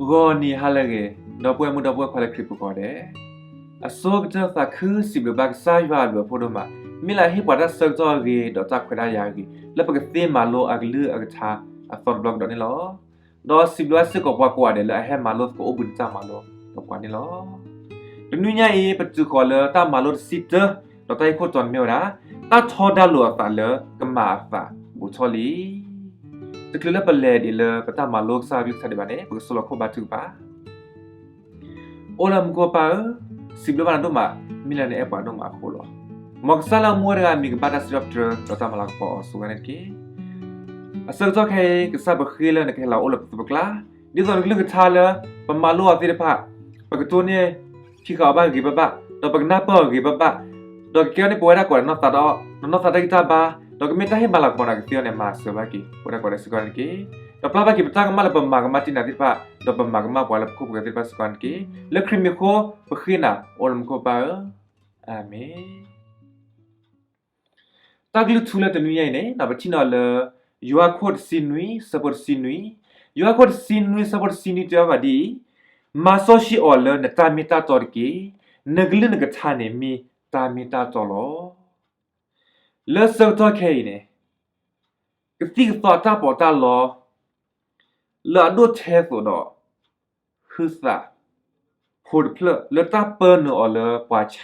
ဂီၤနံၤဟါလၢအဂ့ၤ, ဒီပုၢ်ဝဲၢ်မုၣ်ဒီပုၢ်ဝဲၢ်ခွါလၢခရံာ်ပူၤကိးဂၤဒဲး, အဆိကတၢၢ်သးခုစံးဘျုးဘၣ်ကစၢ်ယွၤအဘျုးအဖှိၣ်ဒိၣ်မး, မ့ၢ်လၢအဟ့ၣ်ပှၤတၢ်ဆၢကတီၢ်အဂ့ၤ ဒီးတၢ်ခွဲးတၢ်ယာ်အဂ့ၤ လၢပကသ့မၤလိအကလုၢ်အကထါအသီတဘျီကဒီးန့ၣ်လီၤ. ဒီးစံးဘျုးဘၣ်စ့ၢ်ကီးပှၤကိးဂၤဒဲးလၢအဟဲမၤလိသကိးအိၣ်ဘှံးနံၤတၢ်မၤလိဒီးပှၤန့ၣ်လီၤ. တနွံညါအံၤ ပတုၤဃီၤလၢတၢ်မၤလိတဆံတၢ, ဒီးတၢ်ဂ့ၢ်ခိၣ်တီန့ၣ်မ့ၢ်ဝဲဒၣ်, တၢ်ထီဒါလိာ်အသးလၢကမၤအသးဘူးထီၣ်လံ. တချုးလၢပလဲၤဒံးလၢပတၢ်မၤလိကစၢ်ယွၤအကလုၢ်ကထါဒံးဘၣ်န့ၣ် ပကဆိလီၤခိၣ်ဘါထုကဖၣ်. အိၣ်လၢမူခိၣ်ပၢ်ဧၢ, စံးဘျုးဘၣ်နၤဒိၣ်မး, မ့ၢ်လၢနအဲၣ်ပှၤဒိၣ်မးအဃိလီၤ. မ်ကစၢ်လၢမူဝဲတဂၤအမံၤကဘၣ်တၢ်စံးထီၣ်ပတြၢၤ ဒီးတၢ်မၤလၤကပီၤအီၤဆိဝဲန့ၣ်တက့ၢ်. အဆၢကတီၢ်ခဲအံၤ ကစၢ်ပဃ့လၢနကဟဲလီၤအိၣ်လၢပသူၣ်ပကျါ, ဒ်သိးနကလုၢ်ကထါလၢပမၤလိအီၤသ့ၣ်တဖၣ်, ပကတိၢ်န့ၢ်ဖံးဃာ်အီၤဘၣ်ဂ့ၤဂ့ၤဘၣ်ဘၣ်, ဒီးပကနၢ်ပၢၢ်အီၤဂ့ၤဂ့ၤဘၣ်ဘၣ်, ဒီးကကဲထီၣ်န့ၢ်ပဝဲဒၣ်ကိးဂၤဒဲးနီၢ်သးတၢ်အီၣ်, ဒီးနီၢ်သးတၢ်ဂံၢ်တၢ်ဘါ, ဒီးကမ့ၢ်တၢ်ဟ့ၣ်မၤလၤကပီၤနၤကသ့အီၤန့ၣ် မၤစၢၤဘၣ်က့ၤပဝဲဒၣ်ကိးဂၤဒဲးစ့ၢ်ကီးန့ၣ်တက့ၢ်. ဒီးပျၢ်ဘၣ်က့ၤပတၢ်ကမၣ်လၢပမၤကမၣ်တ့ၢ်နၤသ့ၣ်တဖၣ်, ဒီးပမၤကမၣ်ပှၤလၢပခိၣ်ပဃၢၤသ့ၣ်တဖၣ်စ့ၢ်ကီးန့ၣ်တက့ၢ်. လၢခရံာ်မံၤအဃိ ပဃ့နၤ အိၣ်လၢမူခိၣ်ပၢ်ဧၢ, အၤမ့ၣ်. တၢ်ကလုၢ်ထူလၢတနွံညါအံၤန့ၣ် ပထံၣ်န့ၢ်အီၤလၢ ယိၤဟၣ်ခိၣ်တဆံနွံ ဆၢဖိတဆံနွံ, ယိၤဟၣ်ခိၣ်တဆံနွံ ဆၢဖိတဆံနွံတဲဘၣ်ဒ်အံၤ, မၤစီဆှံအီၤလၢနတၢ်မ့ၢ်တၢ်တီတက့ၢ်. နကလုၢ်နကထါန့ၣ်မ့ၢ်တၢ်မ့ၢ်တၢ်တီလီၤ. လၢဆၢကတီၢ်ခဲအံၤန့ၣ် ကသံၣ်ကသီအတၢ်ပီးတၢ်လီ လၢအဒိၣ်ထဲသိးဒီး ဟုသးဖိတဖျၢၣ် လၢတၢ်ပၢနုာ်အီၤလၢပှၤဆါ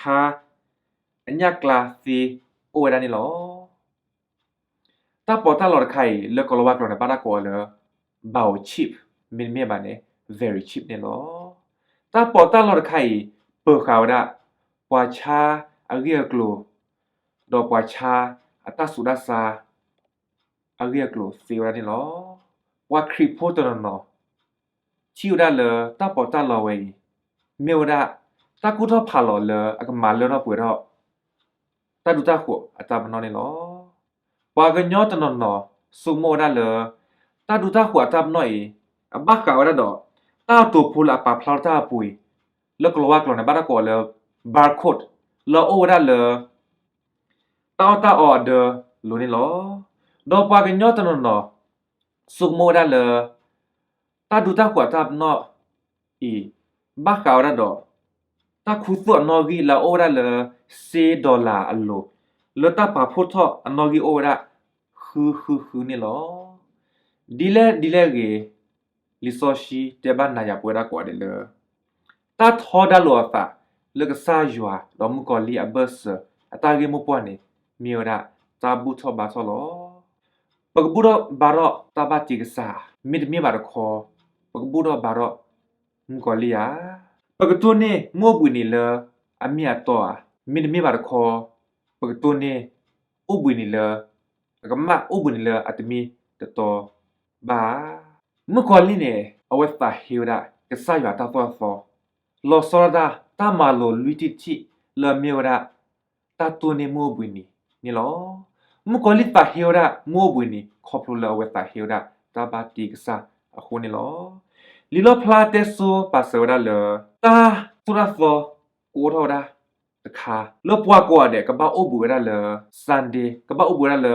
အညၣ်ကျါသ့အိၣ်ဝဲဒၣ်န့ၣ်လီၤ. တၢ်ပီးတၢ်လီတခါအံၤ လၢကိၤလၤဝါကျိာ်န့ၣ် ဘၣ်တၢ်ကိးအီၤလၢ biochip မ့တမ့ၢ်ဘၣ်န့ၣ် very cheap န့ၣ်လီၤ. တၢ်ပီးတၢ်လီတခါအံၤ ပၢၤဃာ်ဝဲဒၣ် ပှၤဆါအဂ့ၢ်အကျိၤ ဒီးပှၤဆါအတၢ်ဆူးတၢ်ဆါ အဂ့ၢ်အကျိၤသ့ဝဲဒၣ်န့ၣ်လီၤ. ပှၤခရံာ်ဖိတနီၤနီၤ ထံၣ်ဝဲဒၣ်လၢတၢ်ပီးတၢ်လီဝဲအံၤ မ့ၢ်ဝဲဒၣ် တၢ်ကူၣ်ထီၣ်ဖးလီၤလၢအကမၤလၢထီၣ်ပှဲၤထီၣ် တၢ်ဒူတၢ်ဃိးအတၢ်ပနီၣ်န့ၣ်လီၤ. ပှၤကညီတနီၤနီၤ ဆိကမိၣ်ဝဲဒၣ်လၢ တၢ်ဒူတၢ်ဃိးအတၢ်ပနီၣ်အံၤ အဘၣ်ဃးဝဲဒၣ်ဒီး တၢ်အတိာ်ဖိလၢအပာ်ဖျါထီၣ်တၢ်အပူၤအံၤ လၢကိၤလၤဝါကျိာ်န့ၣ် ဘၣ်တၢ်ကိးအီၤလၢ barcode လၢအအိၣ်ဝဲဒၣ်လၢ တၢ်အီၣ်တၢ်အီအဒၢလိၤန့ၣ်လီၤ. ဒီးပှၤကညီတနီၤနီၤ ဆိကမိၣ်ဝဲဒၣ်လၢ တၢ်ဒူတၢ်ဃိးအတၢ်ပနီၣ်အံၤ ဘၣ်ဃးဝဲဒၣ်ဒီး တၢ်ခူသူၣ်အနီၣ်ဂံၢ်လၢအအိၣ်ဝဲဒၣ်လၢ စ့ dollar အလိၤ လၢတၢ်ပာ်ဖှိၣ်ထီၣ်အနီၣ်ဂံၢ်အိၣ်ဝဲဒၣ် ဃုဃုဃုန့ၣ်လီၤ. ဒ်လဲၣ်ဒ်လဲၣ်ဂ့ၤ လံာ်စီဆှံတဲဘၣ်နၤယၤပဝဲဒၣ်ကိးဂၤဒဲးလၢ တၢ်ထီဒါလိာ်အသးလၢကစၢ်ယွၤ ဒီးမုၣ်ကီၤလံၢ်အဘၢၣ်စၢၤ အတၢ်ဂ့ၢ်မိၢ်ပှၢ်န့ၣ် မ့ၢ်ဝဲဒၣ်တၢ်ဘူၣ်ထီၣ်ဘါထီၣ်လီၤ. ပကဘူၣ်ထီၣ်ဘါထီၣ်တၢ်ဘၣ်တ့ကစၢ်, မ့တမ့ၢ်ဘၣ်တခီ ပကဘူၣ်ထီၣ်ဘါထီၣ်မုၣ်ကီၤလံၢ်ဧါ. ပကတိၢ်န့ၢ်မုၢ်အိၣ်ဘှံးနံၤလၢအမ့ၢ်အတီဧါ, မ့တမ့ၢ်ဘၣ်တခီ ပကတိၢ်န့ၢ်အိၣ်ဘှံးနံၤလၢ အကမၣ်အိၣ်ဘှံးနံၤလၢအတမ့ၢ်တတီဘၣ်ဧါ. မုၣ်ကီၤလံၢ်န့ၣ် အဝဲသးဟ့ဝဲဒၣ် ကစၢ်ယွၤတၢ်သိၣ်တၢ်သီ, လီၤဆီဒၣ်တၢ် တၢ်မၤလိာ်လွံၢ်ထံၣ်တထံၣ်လၢအမ့ၢ်ဝဲဒၣ် တၢ်တိၢ်န့ၢ်မုၢ်အိၣ်ဘှံးနံၤန့ၣ်လီၤ. မုၣ်ကီၤလံၢ်သးဟ့ဝဲဒၣ်မုၢ်အိၣ်ဘှံးနံၤ ခီဖျိလၢအဝဲသးဟ့ဝဲဒၣ်တၢ်ဘၣ်တ့ကစၢ်အဃိန့ၣ်လီၤ. လံာ်လီၣ်ဖျါတဲဆိပာ်စၢၤဝဲဒၣ်လၢ တၢ်သိၣ်တၢ်သီကအိၣ်ထီၣ်ဝဲဒၣ်တခါ လၢပှၤကိးဂၤဒဲးကဘၣ်အိၣ်ဘှံးဝဲဒၣ်လၢ Sunday ကဘၣ်အိၣ်ဘှံးဝဲဒၣ်လၢ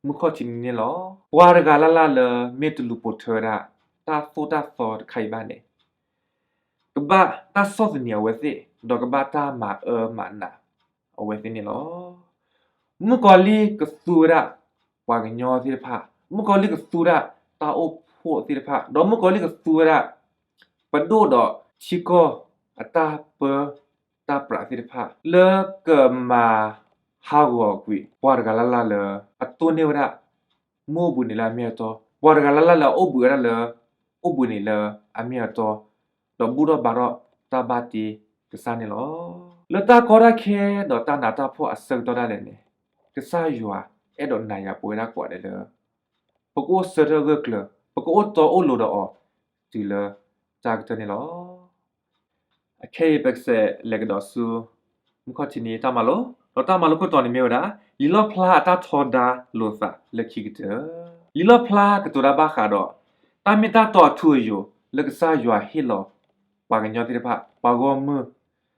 မုၢ်ခီၣ်ထံးနံၤန့ၣ်လီၤ. ပှၤတဂၤလၢ်လၢ်လၢမ့ၢ်တလူၤပိာ်ထွဲဝဲဒၣ် တၢ်သိၣ်တၢ်သီတခါအံၤဘၣ်န့ၣ် ကဘၣ်တၢ်ဆီၣ်သနံးအဝဲသ့ၣ် ဒီးကဘၣ်တၢ်မၤအၢမၤနးအဝဲသ့ၣ်န့ၣ်လီၤ. မုၣ်ကီၤလံၢ်ကသူဝဲဒၣ်ပှၤကညီသ့ၣ်တဖၣ်, မုၣ်ကီၤလံၢ်ကသူဝဲဒၣ်တၢ်အိၣ်ဖှိၣ်သ့ၣ်တဖၣ်, ဒီးမုၣ်ကီၤလံၢ်ကသူဝဲဒၣ် ပဒိၣ်ဒီးထံကီၢ်အတၢ်ပၢတၢ်ပြးသ့ၣ်တဖၣ် လၢကမၤဟးဂီၤကွံာ်ပှၤတဂၤလၢ်လၢ်လၢ အတိၢ်န့ၢ်ဝဲဒၣ် မုၢ်အိၣ်ဘှံးနံၤလၢအမ့ၢ်အတီ, ပှၤတဂၤလၢ်လၢ်လၢအအိၣ်ဘှံးဝဲဒၣ်လၢ အိၣ်ဘှံးနံၤလၢအမ့ၢ်အတီ, ဒီးဘူၣ်ထီၣ်ဘါထီၣ်တၢ်ဘၣ်တ့ကစၢ်န့ၣ်လီၤ. လၢတၢ်ကီတၢ်ခဲဒီးတၢ်နးတၢ်ဖှီၣ်အဆၢကတီၢ်ဒၣ်လဲာ်န့ၣ် ကစၢ်ယွၤအဲၣ်ဒိးနၤယၤပဝဲဒၣ်ကိးဂၤဒဲးလၢ ပကအိၣ်ဆၢထၢၣ်ဂၢၢ်ကျၢၤ, ပကအိၣ်တီအိၣ်လိၤဒီးအီၤ တုၤလၢတၢ်ကတၢၢ်န့ၣ်လီၤ. အခဲအံၤပကစဲးလဲၤကဒီးဆူ မုၢ်ခီၣ်ထံးနံၤတၢ်မၤလိ, ဒီးတၢ်မၤလိခိၣ်တီန့ၣ်မ့ၢ်ဝဲဒၣ် လံာ်လီၣ်ဖျါအတၢ်ထီဒါလိာ်သးလၢခံကတၢၢ်. လံာ်လီၣ်ဖျါကတိၤတၢ်ဘၣ်ဃးဒီး တၢ်မ့ၢ်တၢ်တီအထူအယိာ်လၢကစၢ်ယွၤဟ့ၣ်လီၤပှၤကညီသ့ၣ်တဖၣ် ပှၤဂီၢ်မုၢ်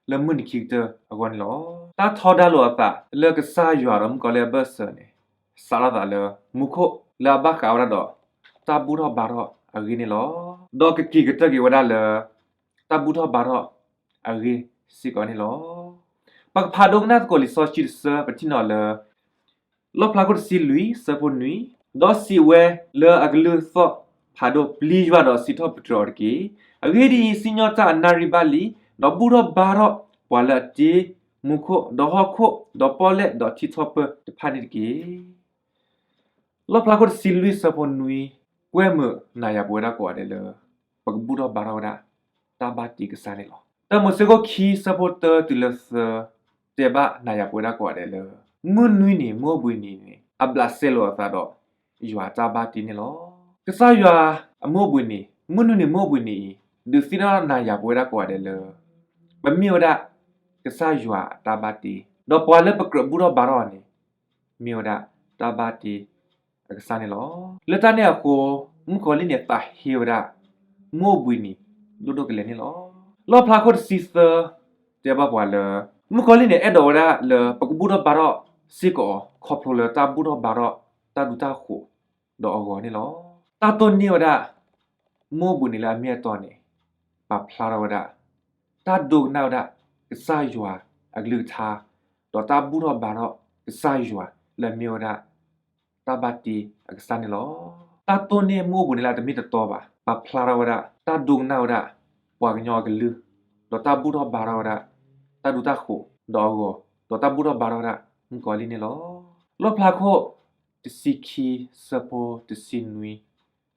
လၢမုၢ်နံၤခံကတၢၢ်အဂီၢ်န့ၣ်လီၤ. တၢ်ထီဒါလိာ်အသးလၢကစၢ်ယွၤဒီးမုၣ်ကီၤလံၢ်အဘၢၣ်စၢၤန့ၣ် စးထီၣ်သးလၢမူခိၣ်လၢအဘၣ်ဃးဝဲဒၣ်ဒီး တၢ်ဘူၣ်ထီၣ်ဘါထီၣ်အဂ့ၢ်န့ၣ်လီၤ. ဒီးကက့ၤကတၢၢ်က့ၤဝဲဒၣ်လၢ တၢ်ဘူၣ်ထီၣ်ဘါထီၣ်အဂ့ၢ်စ့ၢ်ကီးန့ၣ်လီၤ. ပကဖးဒိကနၣ်သကိးလံာ်စီဆှံတဆၢ ပထံၣ်န့ၢ်လၢ လီၣ်ဖျါခိၣ်တဆံလွံၢ် ဆၢဖိနွံ, ဒီးစံးဝဲလၢအကလုၢ်သီၣ်ဖးဒိၣ်, ပျံၤယွၤဒီးစံးထီၣ်ပတြၢၤအီၤတက့ၢ်. အဂ့ၢ်ဒ်အံၤ, စံၣ်ညီၣ်တၢ်အနၣ်ရံၣ်ဘၣ်လံ, ဒီးဘူၣ်ထီၣ်ဘါထီၣ်ပှၤလၢအတ့မူခိၣ်, ဒီးဟီၣ်ခိၣ်, ဒီးပီၣ်လဲၣ်, ဒီးထံထီၣ်ပၢၢ်တဖၣ်န့ၣ်တက့ၢ်. လီၣ်ဖျါခိၣ်တဆံလွံၢ် ဆၢဖိနွံ ကွဲမုာ်နၤယၤပဝဲဒၣ်ကိးဂၤဒဲးလၢ ပကဘူၣ်ထီၣ်ဘါထီၣ်ဝဲဒၣ် တၢ်ဘၣ်တ့ကစၢ်န့ၣ်လီၤ. တၢမိၤၡ့ခိၣ်ခံ ဆၢဖိတၢတုၤလၢသၢ တဲဘၣ်နၤယၤပဝဲဒၣ်ကိးဂၤဒဲးလၢ မုၢ်နွံနံၤမုၢ်အိၣ်ဘှံးနံၤန့ၣ် အဘျးစဲလိာ်အသးဒီး ယွၤအတၢ်ဘၣ်တ့န့ၣ်လီၤ. ကစၢ်ယွၤအမုၢ်အိၣ်ဘှံးနံၤ, မုၢ်နွံနံၤမုၢ်အိၣ်ဘှံးနံၤအံၤ ဒုးသ့ၣ်နီၣ်နၤယၤပဝဲဒၣ်ကိးဂၤဒဲးလၢ ပမ့ၢ်ဝဲဒၣ် ကစၢ်ယွၤအတၢ်ဘၣ်တ့, ဒီးပှၤလၢပကြၢးဘူၣ်ထီၣ်ဘါထီၣ်အီၤန့ၣ် မ့ၢ်ဝဲဒၣ်တၢ်ဘၣ်တ့အကစၢ်န့ၣ်လီၤ. လၢတၢ်န့ၣ်အဃိ မုၣ်ကီၤလံၢ်န့ၣ်သးဟ့ဝဲဒၣ် မုၢ်အိၣ်ဘှံးနံၤဒိၣ်ဒိၣ်ကလဲာ်န့ၣ်လီၤ. လီၣ်ဖျါခိၣ်တဆံသၢ တဲဘၣ်ပှၤလၢ မုၣ်ကီၤလံၢ်န့ၣ် အဲၣ်ဒိးဝဲဒၣ်လၢပကဘူၣ်ထီၣ်ဘါထီၣ်စ့ၢ်ကီးအီၤ ခီဖျိလၢတၢ်ဘူၣ်ထီၣ်ဘါထီၣ်တၢ်ဒူတၢ်ဃိးဒီးအဂီၤန့ၣ်လီၤ. တၢ်တိၢ်န့ၢ်ဝဲဒၣ် မုၢ်အိၣ်ဘှံးနံၤလၢအမ့ၢ်အတီန့ၣ် ပာ်ဖျါထီၣ်ဝဲဒၣ် တၢ်ဒိကနၣ်ဝဲဒၣ် ကစၢ်ယွၤအကလုၢ်ကထါ, ဒီးတၢ်ဘူၣ်ထီၣ်ဘါထီၣ်ကစၢ်ယွၤလၢအမ့ၢ်ဝဲဒၣ် တၢ်ဘၣ်တ့အကစၢ်န့ၣ်လီၤ. တၢ်တိၢ်န့ၢ်မုၢ်အိၣ်ဘှံးနံၤလၢအတမ့ၢ်တတီဘၣ် ပာ်ဖျါထီၣ်ဝဲဒၣ် တၢ်ဒိကနၣ်ဝဲဒၣ် ပှၤကညီအကလုၢ်, ဒီးတၢ်ဘူၣ်ထီၣ်ဘါထီၣ်ဝဲဒၣ် တၢ်ဒူတၢ်ဃိးဒီးအဂီၤ, ဒီးတၢ်ဘူၣ်ထီၣ်ဘါထီၣ်ဝဲဒၣ် မုၣ်ကီၤလံၢ်န့ၣ်လီၤ. လီၣ်ဖျါခိၣ် တဆံခံ ဆၢဖိတဆံနွံ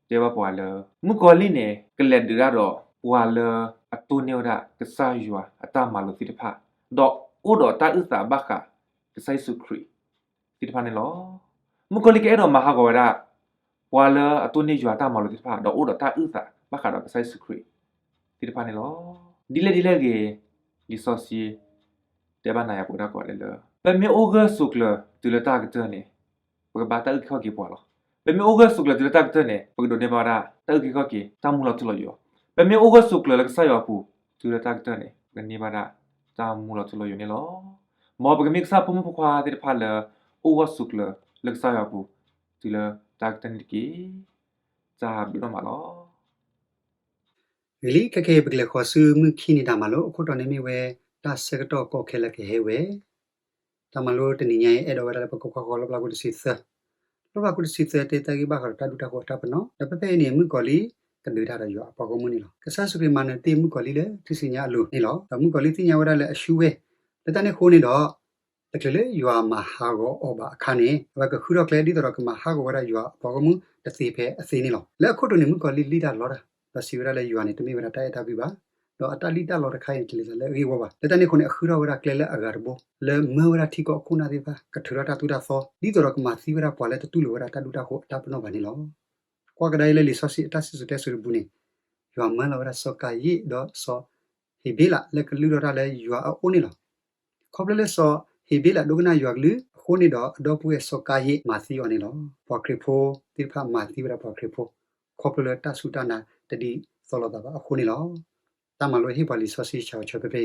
တဲဘၣ်ပှၤလၢ မုၣ်ကီၤလံၢ်န့ၣ် ကလဲၤဒုးတၢ်ဒီး ပှၤလၢအတိၢ်န့ၢ်ဝဲဒၣ်ကစၢ်ယွၤအတၢ်မၤလိာ်သ့ၣ်တဖၣ်, ဒီးအိၣ်ဒီးတၢ်အုၣ်သးဘၣ်ဃးကစၢ်ယ့ၣ်ၡူးခရံာ်သ့ၣ်တဖၣ်န့ၣ်လီၤ. မုၣ်ကီၤလံၢ်ကအဲၣ်ဒိးမၤဟးဂီၤဝဲဒၣ် ပှၤလၢအတိၢ်န့ၢ်ယွၤတၢ်မၤလိာ်သ့ၣ်တဖၣ် ဒီးအိၣ်ဒီးတၢ်အုၣ်သးဘၣ်ဃးဒီးကစၢ်ယ့ၣ်ၡူးခရံာ်သ့ၣ်တဖၣ်န့ၣ်လီၤ. ဒ်လဲၣ်ဒ်လဲၣ်ဂ့ၤ, လံာ်စီဆှံ တဲဘၣ်နၤယၤပဝဲဒၣ်ကိးဂၤဒဲးလၢ ပမ့ၢ်အိၣ်ဂၢၢ်ဆိးကျၢၤတုၤလၢတၢ်ကတၢၢ်န့ၣ် ပကဘၣ်တၢ်အုၣ်က့ၤခီၣ်က့ၤပှၤလီၤ. ပမ့ၢ်အိၣ်ဂၢၢ်ဆိးကျၢၤတုၤလၢတၢ်ကတၢၢ်န့ၣ် ပကဒိးန့ၢ်ဘၣ်ဝဲဒၣ် တၢ်အုၣ်က့ၤခီၣ်က့ၤ တၢ်မူလီၤထူလီၤယိာ်. ပမ့ၢ်အိၣ်ဂၢၢ်ဆိးကျၢၤလၢကစၢ်ယွၤအပူၤ တုၤလၢတၢ်ကတၢၢ်န့ၣ် ပကန့ၢ်ဘၣ်ဒၣ် တၢ်မူလီၤထူလီၤယိာ်န့ၣ်လီၤ. မ်ပကမ့ၢ်ကစၢ်ဖိမုၣ်ဖိခွါသ့ၣ်တဖၣ်လၢ အိၣ်ဂၢၢ်ဆိးကျၢၤလၢကစၢ်ယွၤအပူၤ တုၤလၢတၢ်ကတၢၢ်န့ၣ်တက့ၢ်. တၢ်ဘျုးဒိၣ်မးလီၤ. ဂ့ၤလံ, ခဲကနံၣ်အံၤ ပကလဲၤဃီၤဆူမုၢ်ခံနံၤတၢ်မၤလိ, အခိၣ်တီန့ၣ်မ့ၢ်ဝဲ တၢ်ဆၢကတီၢ်ကီခဲလၢာ်ကဟဲဝဲ. တၢ်မၤလိတနံၤညါအံၤ အဲၣ်ဒိးဝဲဒၣ်လၢပကကွၢ်ဃီၤလီၢ်ဖျါခိၣ်တဆံသၢ, လီၢ်ဖျါခိၣ်တဆံသၢ တဲတၢ်ဂ့ၢ်ဘၣ်ဃးဒီးတၢ်ဒူတၢ်ဃိးအတၢ်ပနီၣ်, ဒီးဖဲဖဲအံၤန့ၣ် မုၣ်ကီၤလံၢ် ကဒုးတၢ်ဒီးယွၤအပှၤဂီၢ်မုၢ်န့ၣ်လီၤ. ကစၢ်ယ့ၣ်ၡူးခရံာ်မၤနၢၤတ့ၢ်မုၣ်ကီၤလံၢ်လၢထူၣ်စုညါအလိၤန့ၣ်လီၤ. ဒီးမုၣ်ကီၤလံၢ်သ့ၣ်ညါဝဲဒၣ်လၢအရှုံးဝဲ, လၢတၢ်န့ၣ်အဃိန့ၣ်ဒီး တချုးလၢယွၤမၤဟးဂီၤအီၤဘၣ်အခါန့ၣ် အဝဲကဃုထီၣ်ကျဲဒ်သိးဒီးကမၤဟးဂီၤဝဲဒၣ်ယွၤအပှၤဂီၢ်မုၢ်တသ့ဖဲအသ့န့ၣ်လီၤ. လၢအခိၣ်တီန့ၣ် မုၣ်ကီၤလံၢ်လံၣ်တၢ်လီတၢ်, ဒီးစံးဝဲဒၣ်လၢယွၤန့ၣ် တမ့ၢ်ဝဲဒၣ်တၢ်အဲၣ်တၢ်ကွံဘၣ်, ဒီးအတၢ်လံၣ်တၢ်လီတခါအံၤန့ၣ် တလဲၤသးလၢအဂ့ၢ်အဝီဘၣ်. လၢတၢ်န့ၣ်အဃိန့ၣ် အဃုထီၣ်ဝဲဒၣ်ကျဲလၢအဂၤတဘိ လၢမၢဝဲဒၣ်ထံကီၢ်အခိၣ်အနၢ်သ့ၣ်တဖၣ် ကထုးထီၣ်တၢ်သိၣ်တၢ်သီ ဒ်သိးဒီးကမၤသံဝဲဒၣ်ပှၤလၢတတူၢ်လိာ်ဝဲဒၣ်တၢ်ဒူတၢ်ဃိးအတၢ်ပနီၣ်ဘၣ်န့ၣ်လီၤ. ကွၢ်ကဒါအံၤလၢလံာ်စီဆှံအတၢ်စံၣ်စိၤတဲစိၤတပူၤန့ၣ် ယွၤမၢလီၤဝဲဒၣ်စီၤကၤယံၣ်ဒီးစီၤဟ့းဘ့လး လၢကလုၢ်ထီၣ်တၢ်လၢယွၤအအိၣ်န့ၣ်လီၤ. ခီဖျိလၢစီၤဟ့းဘ့လးဒိကနၣ်ယွၤကလုၢ်အဃိန့ၣ်ဒီး အဒီပုၢ်ဝဲၢ်စီၤကၤယံၣ်မၤသံအီၤန့ၣ်လီၤ. ပှၤခရံာ်ဖိသ့ၣ်တဖၣ်မၤသံဝဲဒၣ်ပှၤခရံာ်ဖိ ခီဖျိလၢတၢ်စူၢ်တၢ်နာ်တဒ်သိးလိာ်သးဘၣ်အဃိန့ၣ်လီၤ. တၢ်မၤလိဟ့ၣ်ပှၤလံာ်စီဆှံဆၢဂီၤဆၢဖဲဖဲ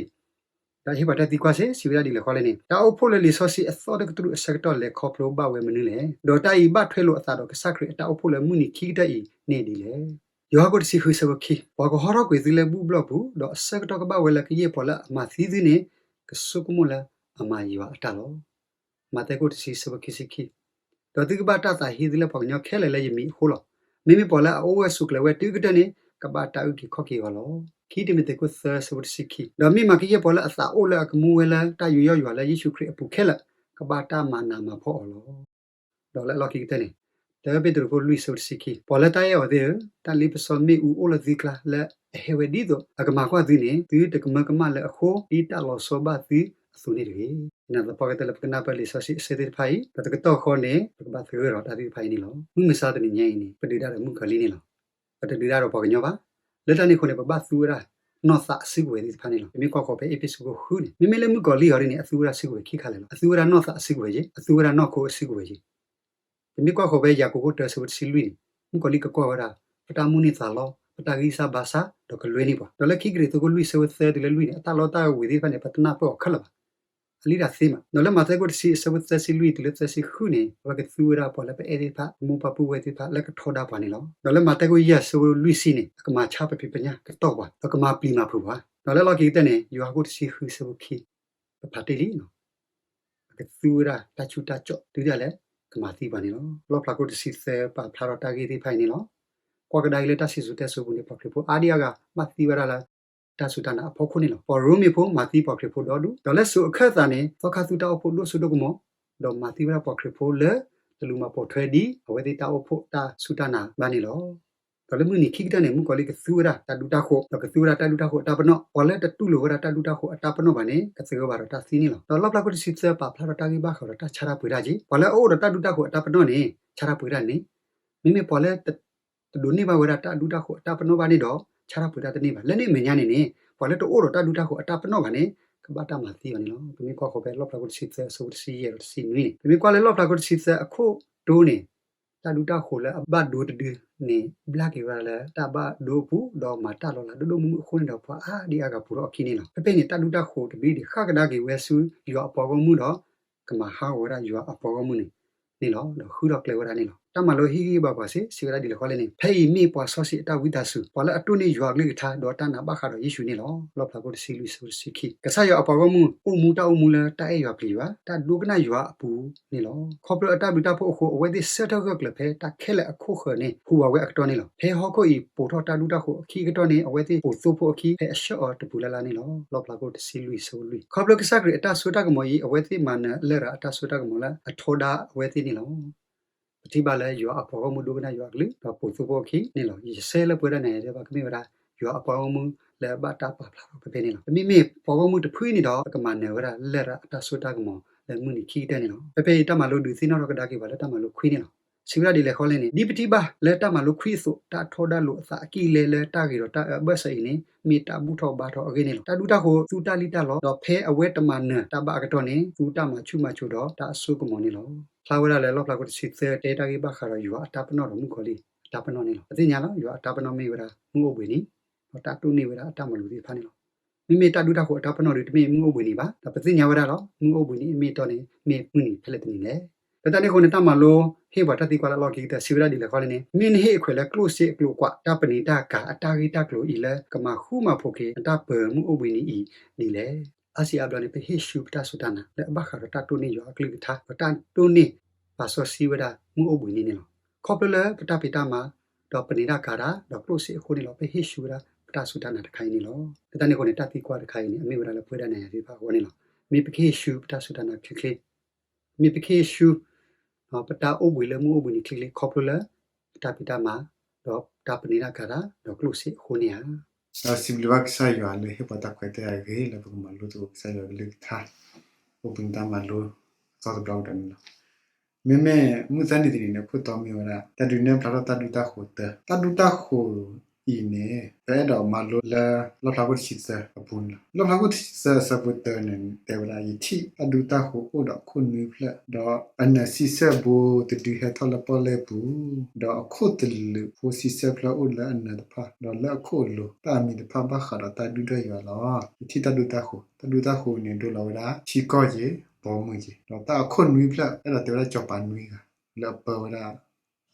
အံၤ ဒီးဟ့ၣ်ပှၤတၢ်သံကွၢ်စ့ၢ် စံးဝဲဒၣ်ဒ်လဲၣ်ဃီလဲၣ်န့ၣ် တၢ်အိၣ်ဖှိၣ်လၢလံာ်စီဆှံအသီတကတြူၢ်အဆၢကတီၢ်လဲၤခီဖျိဘၣ်ဝဲမနုၤလဲၣ်. ဒီးတၢ်အံၤဘၣ်ထွဲလိာ်အသးဒီးကစၢ်ခရံာ်အတၢ်အိၣ်ဖှိၣ်လၢမုၢ်နံၤခံကတၢၢ်အံၤန့ၣ်ဒ်လဲၣ်. ယိၤဟၣ်ခိၣ်တဆံဃုဆၢဖိခံ, ပှၤကဟီထီၣ်ကွံာ်သုလၢဘူၣ်ဘျီၣ်ပူၤ, ဒီးအဆၢကတီၢ်ကဘၣ်ဝဲလၢကယဲၢ်ပှၤလၢအမၤသံသုန့ၣ် ကဆိကမိၣ်လၢအမၤယွၤအတၢ်လီၤ. မးသဲခိၣ်တဆံဆၢဖိခံဆံခံ, ဒီးသုကဘၣ်တၢ်သးဟ့သုလၢပှၤကညီခဲလၢာ်လၢယမံၤအဃိလီၤ. မ့မ့ၢ်ပှၤလၢအအိၣ်ဂၢၢ်ဆိးကျၢၤဝဲတုၤကတၢၢ်န့ၣ် ကဘၣ်တၢ်အုၣ်က့ၤခီၣ်က့ၤအီၤလီၤ. ခံတံၤမသ့းခိၣ်သၢဆၢဖိတဆံခံ, ဒီးမ့ၢ်မၤကယဲၢ်ပှၤလၢအသးအိၣ်လၢအကမူဝဲလၢတၢ်ယူးယီၣ်ယွၤလၢယ့ၣ်ၡူးခရံာ်အပူၤခဲလၢာ် ကဘၣ်တၢ်မၤနးမၤဖှီၣ်အီၤလီၤ. ဒီးလၢအလီၢ်ခံကတၢၢ်န့ၣ်, တၢပ့းတရူးခိၣ်လွံၢ်ဆၢဖိတဆံခံ, ပှၤလၢတၢ်အဲၣ်အီၤသ့ၣ်ဧၢ, တၢ်လ့ပစီမ့ၣ်အူအိၣ်လၢသုကျါလၢအဟဲဝဲဒ်သိးအကမၤကွၢ်သုန့ၣ် သုတကမၢကမၣ်လၢအဃိ ဒ်တၢ်လီၤဆီဘၣ်သုအသိးန့ၣ်တဂ့ၤ. ယနာ်သပှၢ်ကတၢၢ်လၢပကနၢ်ပၢၢ်လံာ်စီဆှံအဆၢသ့ၣ်တဖၣ်အံၤ ဒီးတကတီၢ်ဃီန့ၣ် ပကဘၣ်သဂၢၢ်ဒီးတၢ်သ့ၣ်တဖၣ်အံၤန့ၣ်လီၤ. မုၢ်မဆါတနံၤညါအံၤန့ၣ် ပဒုးတၢ်ဒီးမုၣ်ကီၤလံၢ်န့ၣ်လီၤ. ပတဒုးတၢ်ဒီးပှၤကညီဘၣ်. လၢတၢ်န့ၣ်အဃိန့ၣ် ပဘၣ်သူဝဲဒၣ်နီၢ်သးအစုကဝဲၤသ့ၣ်တဖၣ်န့ၣ်လီၤ. ပမ့ၢ်ကွၢ်ဃီၤဖဲအ့းဖ့းစူးခိၣ်ဃုန့ၣ် မ့မ့ၢ်လၢမုၣ်ကီၤလံၢ်အံၤဒ်န့ၣ် အသူဝဲဒၣ်စုကဝဲၤခံခါလၢာ်လီၤ. အသူဝဲဒၣ်နီၢ်သးအစုကဝဲၤက့, အသူဝဲဒၣ်နီၢ်ခိအစုကဝဲၤက့. ပမ့ၢ်ကွၢ်ဃီၤဖဲယၤကိာ်ခိၣ်တၢဆၢဖိတဆံလွံၢ်န့ၣ် မုၣ်ကီၤလံၢ်ကကွၢ်ဝဲဒၣ် ပတၢ်မိၣ်န့ၢ်သးလီ, ပတၢ်ဂံၢ်စၢ်ဘါစၢ် ဒီးကလွဲန့ၢ်ပှၤ. ဒီးလၢခံကရံၣ်သူးခိၣ်လွံၢ်ဆၢဖိသၢတုၤလၢလွံၢ်န့ၣ် အတၢ်လီတၢ်ဝ့ၤသ့ၣ်တဖၣ်န့ၣ် ပတနၢ်ပၢၢ်အီၤခဲလၢာ်ဘၣ်. အလံာ်တၢ်သ့မး. ဒီးလၢမးသဲခိၣ်တဆံအဆၢဖိသၢဆံလွံၢ်တုၤလၢသၢဆံဃုန့ၣ် အဝဲကသူဝဲဒၣ်ပှၤလၢပအဲၣ်သ့ၣ်တဖၣ် ပမိၢ်ပၢ်ပုၢ်ဝဲၢ်သ့ၣ်တဖၣ်လၢကထီဒါပှၤန့ၣ်လီၤ. ဒီးလၢမးသဲခိၣ်ယဲၢ်အဆၢဖိလွံၢ်ဆံန့ၣ် အကမၤဆါပဖံးပညၣ်ကတီၢ်ပှၤ ဒီးကမၤပျံၤမၤဖုးပှၤ. ဒီးလၢလီၢ်ခံကတၢၢ်န့ၣ် ယိၤဟၣ်ခိၣ်တဆံဃုအဆၢဖိခံ ပဖးတ့ၢ်လံ အကသူဝဲဒၣ်တၢ်ဆူးတၢ်ကၠီၣ်တုၤဒၣ်လဲာ် ကမၤသံပှၤန့ၣ်လီၤ. လီၣ်ဖျါခိၣ်တဆံသၢပာ်ဖျါထီၣ်တၢ်ဂ့ၢ်သ့ၣ်တဖၣ်အံၤန့ၣ်လီၤ. ကွၢ်ကဒါအံၤလၢတၢ်စံၣ်စိၤတဲစိၤပူၤန့ၣ် ပှၤခရံာ်ဖိအါဒံအါဂၤဘၣ်သံဝဲဒၣ်လၢ တၢ်စူၢ်တၢ်နာ်အဖီခိၣ်န့ၣ်လီၤ. ပှၤရိမ့ၤဖိမၤသံပှၤခရံာ်ဖိဒီဒူၣ်, ဒီးလၢစိၤအခၢၣ်သးန့ၣ် သီခါသူတၢ်အိၣ်ဖှိၣ်ဒိၣ်စိဒိၣ်ကမီၤ, ဒီးမၤသံဝဲဒၣ်ပှၤခရံာ်ဖိလၢ တလူၤမၤပိာ်ထွဲဒ်အဝဲသ့ၣ်တၢ်အိၣ်ဖှိၣ်တၢ်စူၢ်တၢ်နာ်ဘၣ်န့ၣ်လီၤ. ဒီးလၢမုၢ်နံၤခံကတၢၢ်န့ၣ် မုၣ်ကီၤလံၢ်ကသူဝဲဒၣ်တၢ်ဒူတၢ်ဃိး, ဒီးကသူဝဲဒၣ်တၢ်ဒူတၢ်ဃိးအတၢ်ပနီၣ်, ပှၤလၢတတူၢ်လိာ်ဝဲဒၣ်တၢ်ဒူတၢ်ဃိးအတၢ်ပနီၣ်ဘၣ်န့ၣ် ကသဂၢၢ်ဘၣ်ဒီးတၢ်သံန့ၣ်လီၤ. ဒီးလီၣ်ဖျါခိၣ်တဆံသၢပာ်ဖျါထီၣ်တၢ်ဂ့ၢ်ဘၣ်ဃးဒီးတၢ်ဆါတၢ်ပှ့ၤတၢ်က့, ပှၤလၢအအိၣ်ဒီးတၢ်ဒူတၢ်ဃိးအတၢ်ပနီၣ်န့ၣ် ဆါတၢ်ပှ့ၤတၢ်န့ၣ်, မ့မ့ၢ်ပှၤလၢ တဒိးန့ၢ်ဘၣ်ဝဲဒၣ်တၢ်ဒူတၢ်ဃိးအတၢ်ပနီၣ်ဘၣ်န့ၣ်ဒီး ဆါတၢ်ပှ့ၤတၢ်တန့ၢ်ဘၣ်. လၢန့ၣ်အမဲာ်ညါန့ၣ်န့ၣ် ပှၤလၢတအိၣ်ဒီးတၢ်ဒူတၢ်ဃိးအတၢ်ပနီၣ်ဘၣ်န့ၣ် ကဘၣ်တၢ်မၤသံအီၤန့ၣ်လီၤ. ပမ့ၢ်ကွၢ်ဃီၤဖဲလီၣ်ဖျါခိၣ်တဆံသၢအဆၢဖိတဆံယဲၢ်ဒီးတဆံနွံန့ၣ်, ပမ့ၢ်ကွၢ်လၢလီၣ်ဖျါခိၣ်တဆံသၢအခိၣ်တိန့ၣ် တၢ်ဒူတၢ်ဃိးလၢအဘၣ်ဒိတဒုန့ၣ် ဘျၣ်က့ၤဝဲဒၣ်လၢတၢ်ဘၣ်ဒိအပူၤ ဒီးမၤတၢ်လီၤလးဒိၣ်ဒိၣ်မုၢ်မုၢ်အဃိန့ၣ်ဒီး ပှၤအါဒံအါဂၤပိာ်ထီၣ်အခံန့ၣ်လီၤ. ဖဲဖဲန့ၣ် တၢ်ဒူတၢ်ဃိးတဒုန့ၣ် ဃၣ်ကဒါက့ၤဝဲဆူယွၤအပှၤဂီၢ်မုၢ်ဒီး ကမၤဟးဂီၤဝဲဒၣ်ယွၤအပှၤဂီၢ်မုၢ်န့ၣ် န့ၣ်လီၤ. ဒီးဃုထီၣ်ကျဲဝဲဒၣ်န့ၣ်လီၤ. တၢ်မၤလိဟ့ၣ်ဂံၢ်ဟ့ၣ်ဘါပှၤစ့ၢ် စံးဝဲဒၣ်ဒ်လဲၣ်ဃီလဲၣ်န့ၣ်, ဖဲအံၤမ့ၢ်ပှၤစီဆှံအတၢ်ဝံသးစူၤ, ပှၤလၢအတိၢ်န့ၢ်ယွၤအကလုၢ်ကထါ ဒီးတၢ်နာ်ဘၣ်ဃးဒီးယ့ၣ်ၡူးန့ၣ်လီၤ. လီၣ်ဖျါခိၣ်တဆံလွံၢ်အဆၢဖိတဆံခံ, ကစၢ်ယွၤအပှၤဂီၢ်မုၢ်အိၣ်မူတၢ်အိၣ်မူလၢတၢ်အဲၣ်ယွၤပျံၤယွၤ, တၢ်ဒိကနၣ်ယွၤအပူၤန့ၣ်လီၤ. ခီဖျိအတၢ်ဘျုးတၢ်ဖှိၣ်အဃိ အဝဲသ့ၣ်ဆၢထၢၣ်ဂၢၢ်ကျၢၤဖဲတၢ်ခဲလၢာ်အခိၣ်ဃၢၤန့ၣ် ဟူးဝးဝဲအကတီၢ်န့ၣ်လီၤ. ဖဲဟီၣ်ခိၣ်အံၤပိာ်ထီၣ်တၢ်ဒူတၢ်ဃိးအခံကတီၢ်န့ၣ် အဝဲသ့ၣ်ပိာ်သိဖိအခံ ဖဲအဆၢအီၤတပူၤလၢ်လၢ်န့ၣ်လီၤ. လီၣ်ဖျါခိၣ်တဆံလွံၢ်အဆၢဖိလွံၢ်, ခီဖျိကစၢ်ခရံာ်အတၢ်စိတၢ်ကမီၤအံၤ အဝဲသ့ၣ်မၤနၢၤလရာ်အတၢ်စိတၢ်ကမီၤလၢအထီဒါအဝဲသ့ၣ်န့ၣ်လီၤ. ပထံၣ်ဘၣ်လၢယွၤအပှၤဂီၢ်မုၢ်ဒိကနၣ်ယွၤအကလုၢ် ဒီးပိာ်သိဖိအခံန့ၣ်လီၤ. ယဆၢလၢပဝဲဒၣ်နၤယၤဒဲးဘၣ် ကမ့ၢ်ဝဲဒၣ် ယွၤအပှၤဂီၢ်မုၢ်လၢအဘၣ်တၢ်ပာ်ဖျါထီၣ်ဖဲဖဲန့ၣ်လီၤ. ပမ့မ့ၢ်ပှၤဂီၢ်မုၢ်တဖုန့ၣ်ဒီး ပကမၤနၢၤဝဲဒၣ်လရာ်အတၢ်စိတၢ်ကမီၤလၢမုၢ်နံၤခံကတၢၢ်န့ၣ်လီၤ. ဖဲဖဲအံၤတၢ်မၤလိဒုးသ့ၣ်နီၣ်ထီၣ်ကဒါက့ၤပှၤလၢတၢ်မၤလိခွံန့ၣ်လီၤ. စံးဝဲဒၣ်ဒ်လဲၣ်ဃီလဲၣ်န့ၣ်, ဒ်ပထံၣ်ဘၣ်လၢတၢ်မၤလိခွံအသိး တၢ်ထီဒါလိာ်အသးအကံၢ်အလဲလၢတၢ်ဂ့ၤဒီးတၢ်အၢအဘၢၣ်စၢၤအံၤန့ၣ် မ့ၢ်တၢ်ဘူၣ်ထီၣ်ဘါထီၣ်အဂ့ၢ်န့ၣ်လီၤ. တၢ်ဒူတၢ်ဃိးသူတၢ်လံၣ်တၢ်လီ ဒီးဖဲအဝဲတမၤနၢၤတၢ်ဘၣ်အကတီၢ်န့ၣ် သူတၢ်မၤဆူၣ်မၤစိးဒီးတၢ်အစိကမီၤန့ၣ်လီၤ. ဖျါဝဲဒၣ်လၢလီၣ်ဖျါခိၣ်တဆံသၢ တဲတၢ်ဂ့ၢ်ဘၣ်ဃးဒီးယွၤအတၢ်ပနီၣ်ဒီးမုၣ်ကီၤလံၢ်အတၢ်ပနီၣ်န့ၣ်လီၤ. ပသ့ၣ်ညါလီၤ ယွၤအတၢ်ပနီၣ်မ့ၢ်ဝဲဒၣ်မုၢ်အိၣ်ဘှံးနံၤ ဒီးတၢ်တိၢ်န့ၢ်ဝဲဒၣ်အတၢ်မၤလိာ်သ့ၣ်တဖၣ်န့ၣ်လီၤ. မ့မ့ၢ်တၢ်ဒူတၢ်ဃိးအတၢ်ပနီၣ်ဒီးတမ့ၢ်မုၢ်အိၣ်ဘှံးနံၤဘၣ်, ဒီးပသ့ၣ်ညါဝဲဒၣ်လီၤ မုၢ်အိၣ်ဘှံးနံၤအမ့ၢ်အတီန့ၣ် မ့ၢ်မုၢ်နံၤဖဲလဲၣ်တနံၤလဲၣ်. လၢတၢ်န့ၣ်အဃိန့ၣ် တၢ်မၤလိဟ့ၣ်ပှၤတၢ်သံကွၢ်လၢအလီၢ်ခံကတၢၢ် စံးဝဲဒၣ်ဒ်လဲၣ်ဃီလဲၣ်န့ၣ်, မ့ၢ်နဟ့ၣ်အခွဲးလၢကျိၣ်စ့အကျိၤအကွာ် တၢ်ပနံာ်တၢ်ကၤအတၢ်ဂ့ၢ်တၢ်ကျိၤအံၤလၢကမၤဃူမၤဖိးက့ၤအတၢ်ပၢၤမုၢ်အိၣ်ဘှံးနံၤအံၤဒ်လဲၣ်. အါစံးအါဘျီန့ၣ် ပဟ့ၣ်ဆူပတၢ်စူၢ်တၢ်နာ် လၢအဘၣ်ဃးဒီးတၢ်တိၢ်န့ၢ်ယွၤအကလုၢ်ကထါ ဒီးတၢ်တိၢ်န့ၢ်ပာ်စီဆှံဝဲဒၣ်မုၢ်အိၣ်ဘှံးနံၤန့ၣ်လီၤ. ခီဖျိလၢပတၢ်ဖံးတၢ်မၤ ဒီးပနံာ်တၢ်ကၤတၢ် ဒီးကျိၣ်စ့အဃိန့ၣ်လီၤ ပဟ့ၣ်ဆူဝဲဒၣ်ပတၢ်စူၢ်တၢ်နာ်တခါအံၤန့ၣ်လီၤ. လၢတၢ်န့ၣ်အဃိန့ၣ် တၢ်သံကွၢ်တခါအံၤန့ၣ် အမ့ၢ်ဝဲဒၣ်လၢပဝဲဒၣ်နၤယၤသ့ၣ်တဖၣ်အဂီၢ်န့ၣ်လီၤ. မ့ၢ်ပကဟ့ၣ်ဆူပတၢ်စူၢ်တၢ်နာ်ချ့ချ့ မ့ၢ်ပကဟ့ၣ်ဆူ ပတၢ်အိၣ်ဘှံးလၢမုၢ်အိၣ်ဘှံးနံၤချ့ချ့ ခီဖျိလၢ ပတၢ်ဖံးတၢ်မၤ ဒီးတၢ်ပနံာ်တၢ်ကၤတၢ် ဒီးကျိၣ်စ့အဃိန့ၣ်ဧါ. ဒီးစံးဘျုးဘၣ်ကစၢ်ယွၤလၢဟ့ၣ်ပှၤတၢ်ခွဲးတၢ်ယာ်ဂ့ၤ လၢပကမၤလိသကိးကစၢ်ယွၤကလုၢ်ကထါ အိၣ်ဘှံးနံၤတၢ်မၤလိ အသီတဘျီကဒီးန့ၣ်လီၤ. မ့မ့ၢ်မုၢ်သၢနံၤတနံၤန့ၣ် ခိၣ်တီမ့ၢ်ဝဲဒၣ် တၢ်ဒုးနဲၣ်ဖျါထီၣ်တၢ်ဒူတၢ်ဃိးတၢ်, တၢ်ဒူတၢ်ဃိးအံၤန့ၣ် ပအဲၣ်ဒိးမၤလိလၢ လီၣ်ဖျါခိၣ်တဆံသၢအပူၤန့ၣ်လီၤ. လီၣ်ဖျါခိၣ်တဆံသၢအဆၢဖိတၢန့ၣ် တဲဝဲဒၣ် ယထံၣ်တၢ်ဒူတၢ်ဃိးအိၣ်ဒီးအခိၣ်နွံဖျၢၣ်, ဒီးအနၢၤဆံဆဲၣ်ဘိတဒုဟဲထီၣ်လၢပီၣ်လဲၣ်ပူၤ, ဒီးအခိၣ်တလုာ်ဖိဆံဆဲၣ်ဖျၢၣ်အိၣ်လၢအနၢၤတဖၣ်, ဒီးလၢအခိၣ်အလိၤ တၢ်အမံၤတဖၣ်ဘၣ်ဃးဒီးတၢ်ဒုၣ်ဒွဲၣ်ယွၤလီၤ. ယထံၣ်တၢ်ဒူတၢ်ဃိး, တၢ်ဒူတၢ်ဃိးန့ၣ် ဒိလီၤဝဲဒၣ် ထံကီၢ်က့ၤ ဘီမုၢ်က့ၤ, ဒီးတၢ်အခိၣ်နွံဖျၢၣ် အဲၣ်ဒိးတဲဝဲဒၣ်စီၤပၤနွံဂၤ လၢအပၢဝဲဒၣ်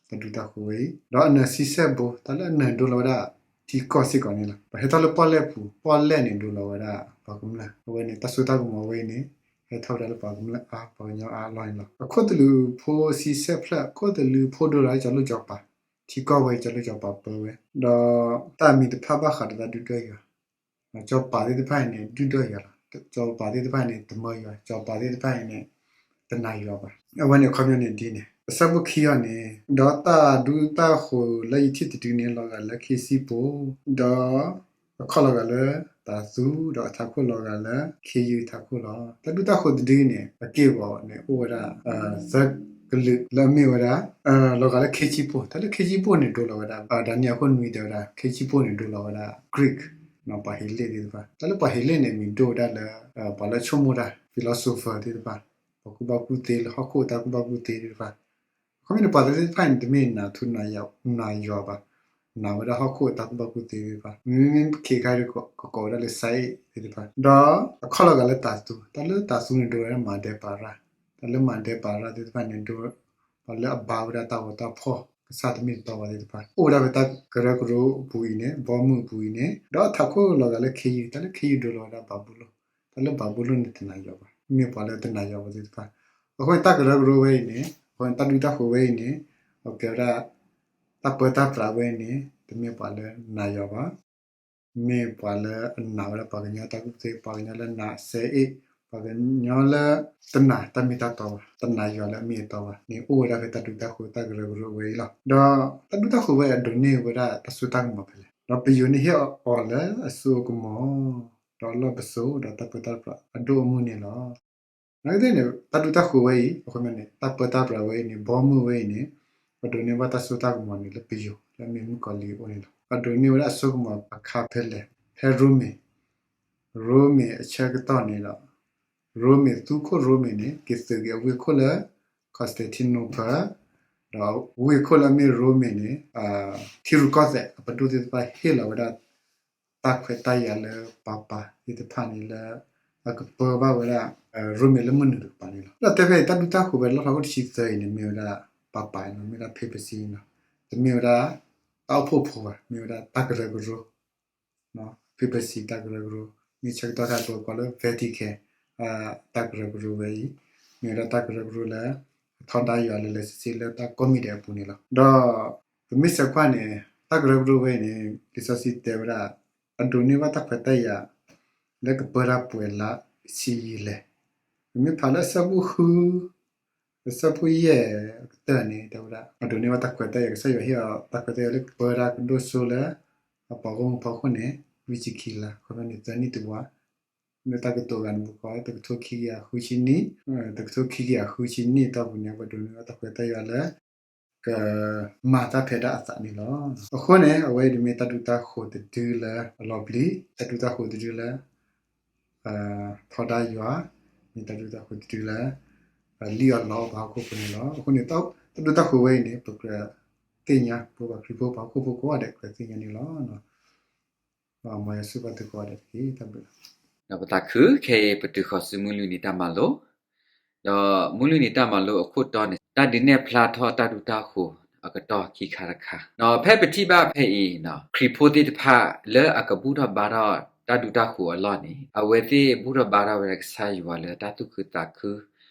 တၢ်ဒူတၢ်ဃိးဝဲအံၤ, ဒီးအနၢၤဆံဆဲၣ်ဘိ တၢ်လၢအနၢၤဒိလီၤဝဲဒၣ် ထံကီၢ်စ့ၢ်ကီးန့ၣ်လီၤ. ဒီးဟဲထီၣ်လၢပီၣ်လဲၣ်ပူၤ, ပီၣ်လဲၣ်န့ၣ်ဒိလီၤဝဲဒၣ်ပှၤကမျၢၢ်, အဝဲန့ၣ် တၢ်စိတၢ်ကမီၤဝဲအံၤန့ၣ် ဟဲထီၣ်ဝဲဒၣ်လၢပှၤကမျၢၢ်အါ ပှၤကညီအါအလီၢ်န့ၣ်လီၤ. အခိၣ်တလုာ်ဖိဆံဆဲၣ်ဖျၢၣ်, အခိၣ်တလုာ်ဖိဒိလီၤဝဲစီၤလိၣ်စီၤပၤ, ထံကီၢ်ဝဲစီၤလိၣ်စီၤပၤပၢဝဲ, ဒီးတၢ်အမံၤတဖၣ်ဘၣ်ဃးဒီးတၢ်ဒုၣ်ဒွဲၣ်ယွၤ စီၤပၤသ့ၣ်တဖၣ်အံၤန့ၣ် ဒုၣ်ဒွဲၣ်ယွၤလီၤ. စီၤပၤသ့ၣ်တဖၣ်အံၤန့ၣ် တမၢယွၤ, စီၤပၤသ့ၣ်တဖၣ်အံၤန့ၣ် တနာ်ယွၤဘၣ်. အဝဲန့ၣ်အခီပညီန့ၣ်ဒ်န့ၣ်, အဆၢဖိခံအံၤန့ၣ်, ဒီးတၢ်ဒူတၢ်ဃိးလၢယထံၣ်တဒုန့ၣ် လီၤဂာ်လၢခ့စံၣ်ပိၢ်, ဒီးအခီၣ်လီၤဂာ်လၢတၤသူ, ဒီးအထးခိၣ်လီၤဂာ်လၢခ့ယုၢ်အထးခိၣ်လီၤ. တၢ်ဒူတၢ်ဃိးတဒုန့ၣ် အက့ၢ်အဂီၤန့ၣ် အိၣ်ဝဲဒၣ် သၢကလုာ်လၢအမ့ၢ်ဝဲဒၣ် လီၤဂာ်လၢခ့စံၣ်ပိၢ်, တၢ်လၢခ့စံၣ်ပိၢ်န့ၣ် ဒိလီၤဝဲဒၣ် ဒၤနံယ့လးအခိၣ်နွံတဲဝဲဒၣ် ခ့စံၣ်ပိၢ်န့ၣ် ဒိလီၤဝဲဒၣ် Greek ပှၤဟ့းလ့ၣ်သ့ၣ်တဖၣ်, တၢ်လၢပှၤဟ့းလ့ၣ်န့ၣ် မံၤဒိၣ်ဝဲဒၣ်လၢ ပှၤလၢဆိကမိၣ်တၢ် philosopher သ့ၣ်တဖၣ်, ပှၤကူၣ်ဘၣ်ကူၣ်သ့လၢဟီၣ်ခိၣ်တၢ်ကူၣ်ဘၣ်ကူၣ်သ့သ့ၣ်တဖၣ်. အခီပညီန့ၣ်ပှၤသ့ၣ်တဖၣ်န့ၣ် တမ့ၢ်နၤထူနၤယွၤဘၣ်. နာ်ဝဲဒၣ်ဟီၣ်ခိၣ်အတၢ်ကူၣ်ဘၣ်ကူၣ်သ့သ့ၣ်တဖၣ်, မ့မ့ၢ်ခ့ခါဒီး ကကိးဝဲဒၣ်လၢ စဲအ့ၣ် သ့ၣ်တဖၣ်, ဒီးအခီၣ်လီၤဂာ်လၢတၤသူ, တၢ်လၢတၤသူန့ၣ်ဒိဝဲဒၣ်မၤဒဲးပၤရၢ်, တၢ်လၢမၤဒဲးပၤရၢ်သ့ၣ်တဖၣ်န့ၣ် ဒိပှၤလၢအဘါဝဲဒၣ်တၢ်ဂီၤတၢ်ဖီၣ် ကစၢ်တမ့ၢ်တတီဘၣ်သ့ၣ်တဖၣ် အိၣ်ဝဲဒၣ်ဖဲတၢ်ကရၢကရိအပူၤအံၤန့ၣ်, ဘီမုၢ်အပူၤအံၤန့ၣ်, ဒီးထးခိၣ်လီၤဂာ်လၢခ့ယုၢ်, တၢ်လၢခ့ယုၢ်ဒိလီၤဝဲဒၣ်ဘၤဘူလိၣ်, တၢ်လၢဘၤဘူလိၣ်န့ၣ်တနာ်ယွၤဘၣ်, မ့ၢ်ပှၤလၢတနာ်ယွၤဘၣ်သ့ၣ်တဖၣ်, အဃိန့ၣ်တၢ်ကရၢကရိဝဲအံၤန့ၣ်, အဃိန့ၣ်တၢ်ဒုၣ်တၢ်ဃိၤဝဲအံၤန့ၣ်, အကဲဝဲဒၣ် တၢ်ပၢတၢ်ပြးဝဲအံၤန့ၣ် တမ့ၢ်ပှၤလၢနာ်ယွၤဘၣ်, မ့ၢ်ပှၤလၢအနာ်ဝဲဒၣ်ပှၤကညီတၢ်ကူၣ်သ့, ပှၤကညီလၢနာ် စဲအ့ၣ်, ပှၤကညီလၢတနာ်တၢ်မ့ၢ်တၢ်တီဘၣ်, တနာ်ယွၤလၢအမ့ၢ်အတီဘၣ်န့ၣ် အိၣ်ဝဲဒၣ်ဖဲတၢ်ဒုၣ်တၢ်ဃိၤတၢ်ကရၢကရိဝဲအံၤလီၤ. ဒီးတၢ်ဒုၣ်တၢ်ဃိၤဝဲအဒိးန့ၢ်ဝဲဒၣ်တၢ်စိတၢ်ကမီၤဖဲလဲၣ်, ဒီးပယိၤန့ၣ်ဟ့ၣ်အီၤလၢအစိအကမီၤ, ဒီးအလီၢ်ပစိာ်, ဒီးတၢ်ပၢတၢ်ပြးအဒိၣ်အမုၢ်န့ၣ်လီၤ. နာ်က့သ့ၣ်န့ၣ် တၢ်ဒုၣ်တၢ်ဃိၤဝဲအံၤ, အဃိန့ၣ် တၢ်ပၢတၢ်ပြးဝဲအံၤန့ၣ်, ဘီမုၢ်ဝဲအံၤန့ၣ်, ပဒိးန့ၢ်ဘၣ်တၢ်စိတၢ်ကမီၤန့ၣ်လၢပယိၤ, လၢအမ့ၢ်မုၣ်ကီၤလံၢ်အအိၣ်န့ၣ်လီၤ. အဒိးန့ၢ်ဝဲဒၣ်အစိကမီၤအခါဖဲလဲၣ်, ဖဲရိမ့ၤ, ရိမ့ၤအဆၢကတီၢ်န့ၣ်ဒီး, ရိမ့ၤသူခိၣ်ရိမ့ၤန့ၣ် က့ၤသုးက့ၤအဝ့ၢ်ခိၣ်လၢ Constantinople, ဒီးဝ့ၢ်ခိၣ်လၢအမ့ၢ်ရိမ့ၤန့ၣ်, ထံရူၢ်ကီၢ်သဲးအပဒိၣ်သ့ၣ်တဖၣ်ဟ့ၣ်လီၤဝဲဒၣ် တၢ်ခွဲးတၢ်ယာ်လၢပၤပၤသ့ၣ်တဖၣ်န့ၣ်လၢ အကပၢဘၣ်ဝဲဒၣ် ရိမ့ၤလၢမုၢ်နုာ်တကပၤန့ၣ်လီၤ. ဒီးတဲဖဲအံၤ တၢ်ဒုၣ်တၢ်ဃိၤဝဲလီၣ်ဖျါခိၣ်တဆံသၢအံၤန့ၣ် မ့ၢ်ဝဲဒၣ်ပၤပၤလီၤ, မ့ၢ်ဝဲဒၣ် papacy လီၤ. တမ့ၢ်ဝဲဒၣ် တၢ်အိၣ်ဖှိၣ်ဖိဘၣ်, မ့ၢ်ဝဲဒၣ်တၢ်ကရၢကရိ papacy တၢ်ကရၢကရိ, မ့ၢ်ဆၢကတီၢ်ခါပကိးလၢ Vatican တၢ်ကရၢကရိဝဲအံၤ, မ့ၢ်ဝဲဒၣ်တၢ်ကရၢကရိလၢ အထီဒါယွၤလၢလၢဆ့ဆ့လၢတၢ်ကိးမံၤဒဲးအပူၤန့ၣ်လီၤ. ဒီးပမ့ၢ်ဆဲးကွၢ်န့ၣ် တၢ်ကရၢကရိဝဲအံၤန့ၣ် လံာ်စီဆှံတဲဝဲဒၣ် အဒိးန့ၢ်ဘၣ်တၢ်ခွဲးတၢ်ယာ် လၢကပၢတၢ်ပှဲၤလါဆံယံာ်လဲၣ်. ပမ့ၢ်ဖးလၢအဆၢဖိဃု အဆၢဖိယဲၢ်အကတၢၢ်န့ၣ် တဲဝဲဒၣ် အဒိးန့ၢ်ဘၣ်တၢ်ခွဲးတၢ်ယာ်, ကစၢ်ယွၤဟ့ၣ်အီၤတၢ်ခွဲးတၢ်ယာ်လၢကပၢတၢ်ကဒိၣ်စိလၢ အပှၤဂီၢ်မုၢ်ဖီခိၣ်န့ၣ် လွံၢ်ဆံခံလါ, ခီဖျိန့ၣ် သၢနံၣ်တဝါ, လၢတၢ်ကတိၤဂၤန့ၣ် ပကိး တကထိခံကယၤဃုဆံနံၣ်, တကထိခံကယၤဃုဆံနံၣ်အတီၢ်ပူၤန့ၣ် ပဒိးန့ၢ်ဘၣ်တၢ်ခွဲးတၢ်ယာ်လၢ ကမၤတၢ်ဖဲဒၣ်အသးန့ၣ်လီၤ. အဃိန့ၣ် အဝဲအံၤတမ့ၢ်တၢ်ဒုၣ်တၢ်ဃိၤတဒုလၢအလီၤပျံၤ, တၢ်ဒုၣ်တၢ်ဃိၤတဒုလၢ ထီဒါယွၤ, မ့ၢ်တၢ်ဒုၣ်တၢ်ဃိၤတဒုလၢ လံၣ်အီၣ်လီအီၣ်ပှၤဟီၣ်ခိၣ်ဖိန့ၣ်လီၤ. အဃိန့ၣ် တၢ်ဒုၣ်တၢ်ဃိၤဝဲအံၤန့ၣ် ပကြၢးသ့ၣ်ညါ ပှၤခရံာ်ဖိပှၤဟီၣ်ခိၣ်ဖိကိးဂၤဒဲး ကြၢးသ့ၣ်ညါန့ၣ်လီၤ. မ်ယွၤဆိၣ်ဂ့ၤသုကိးဂၤဒဲးတက့ၢ်. တၢ်ဘျုး. ဒီးပသးခုခဲအံၤ ပတုၤဃီၤဆူမုၢ်လွံၢ်နံၤတၢ်မၤလိ, ဒီးမုၢ်လွံၢ်နံၤတၢ်မၤလိအခိၣ်တီန့ၣ် တၢ်ဒုးနဲၣ်ဖျါထီၣ်တၢ်ဒုၣ်တၢ်ဃိၤအကတီၢ်ခံခါတခါ, ဒီးဖဲပထံၣ်ဘၣ်ဖဲအံၤ ခရံာ်ဖိသ့ၣ်တဖၣ်လၢအကဘူၣ်ထီၣ်ဘါထီၣ်တၢ်ဒုၣ်တၢ်ဃိၤအလီၢ်န့ၣ် အဝဲသ့ၣ်ဘူၣ်ထီၣ်ဘါထီၣ်ဝဲဒၣ်ကစၢ်ယွၤလၢတၢ်သူၣ်ခုသးခု,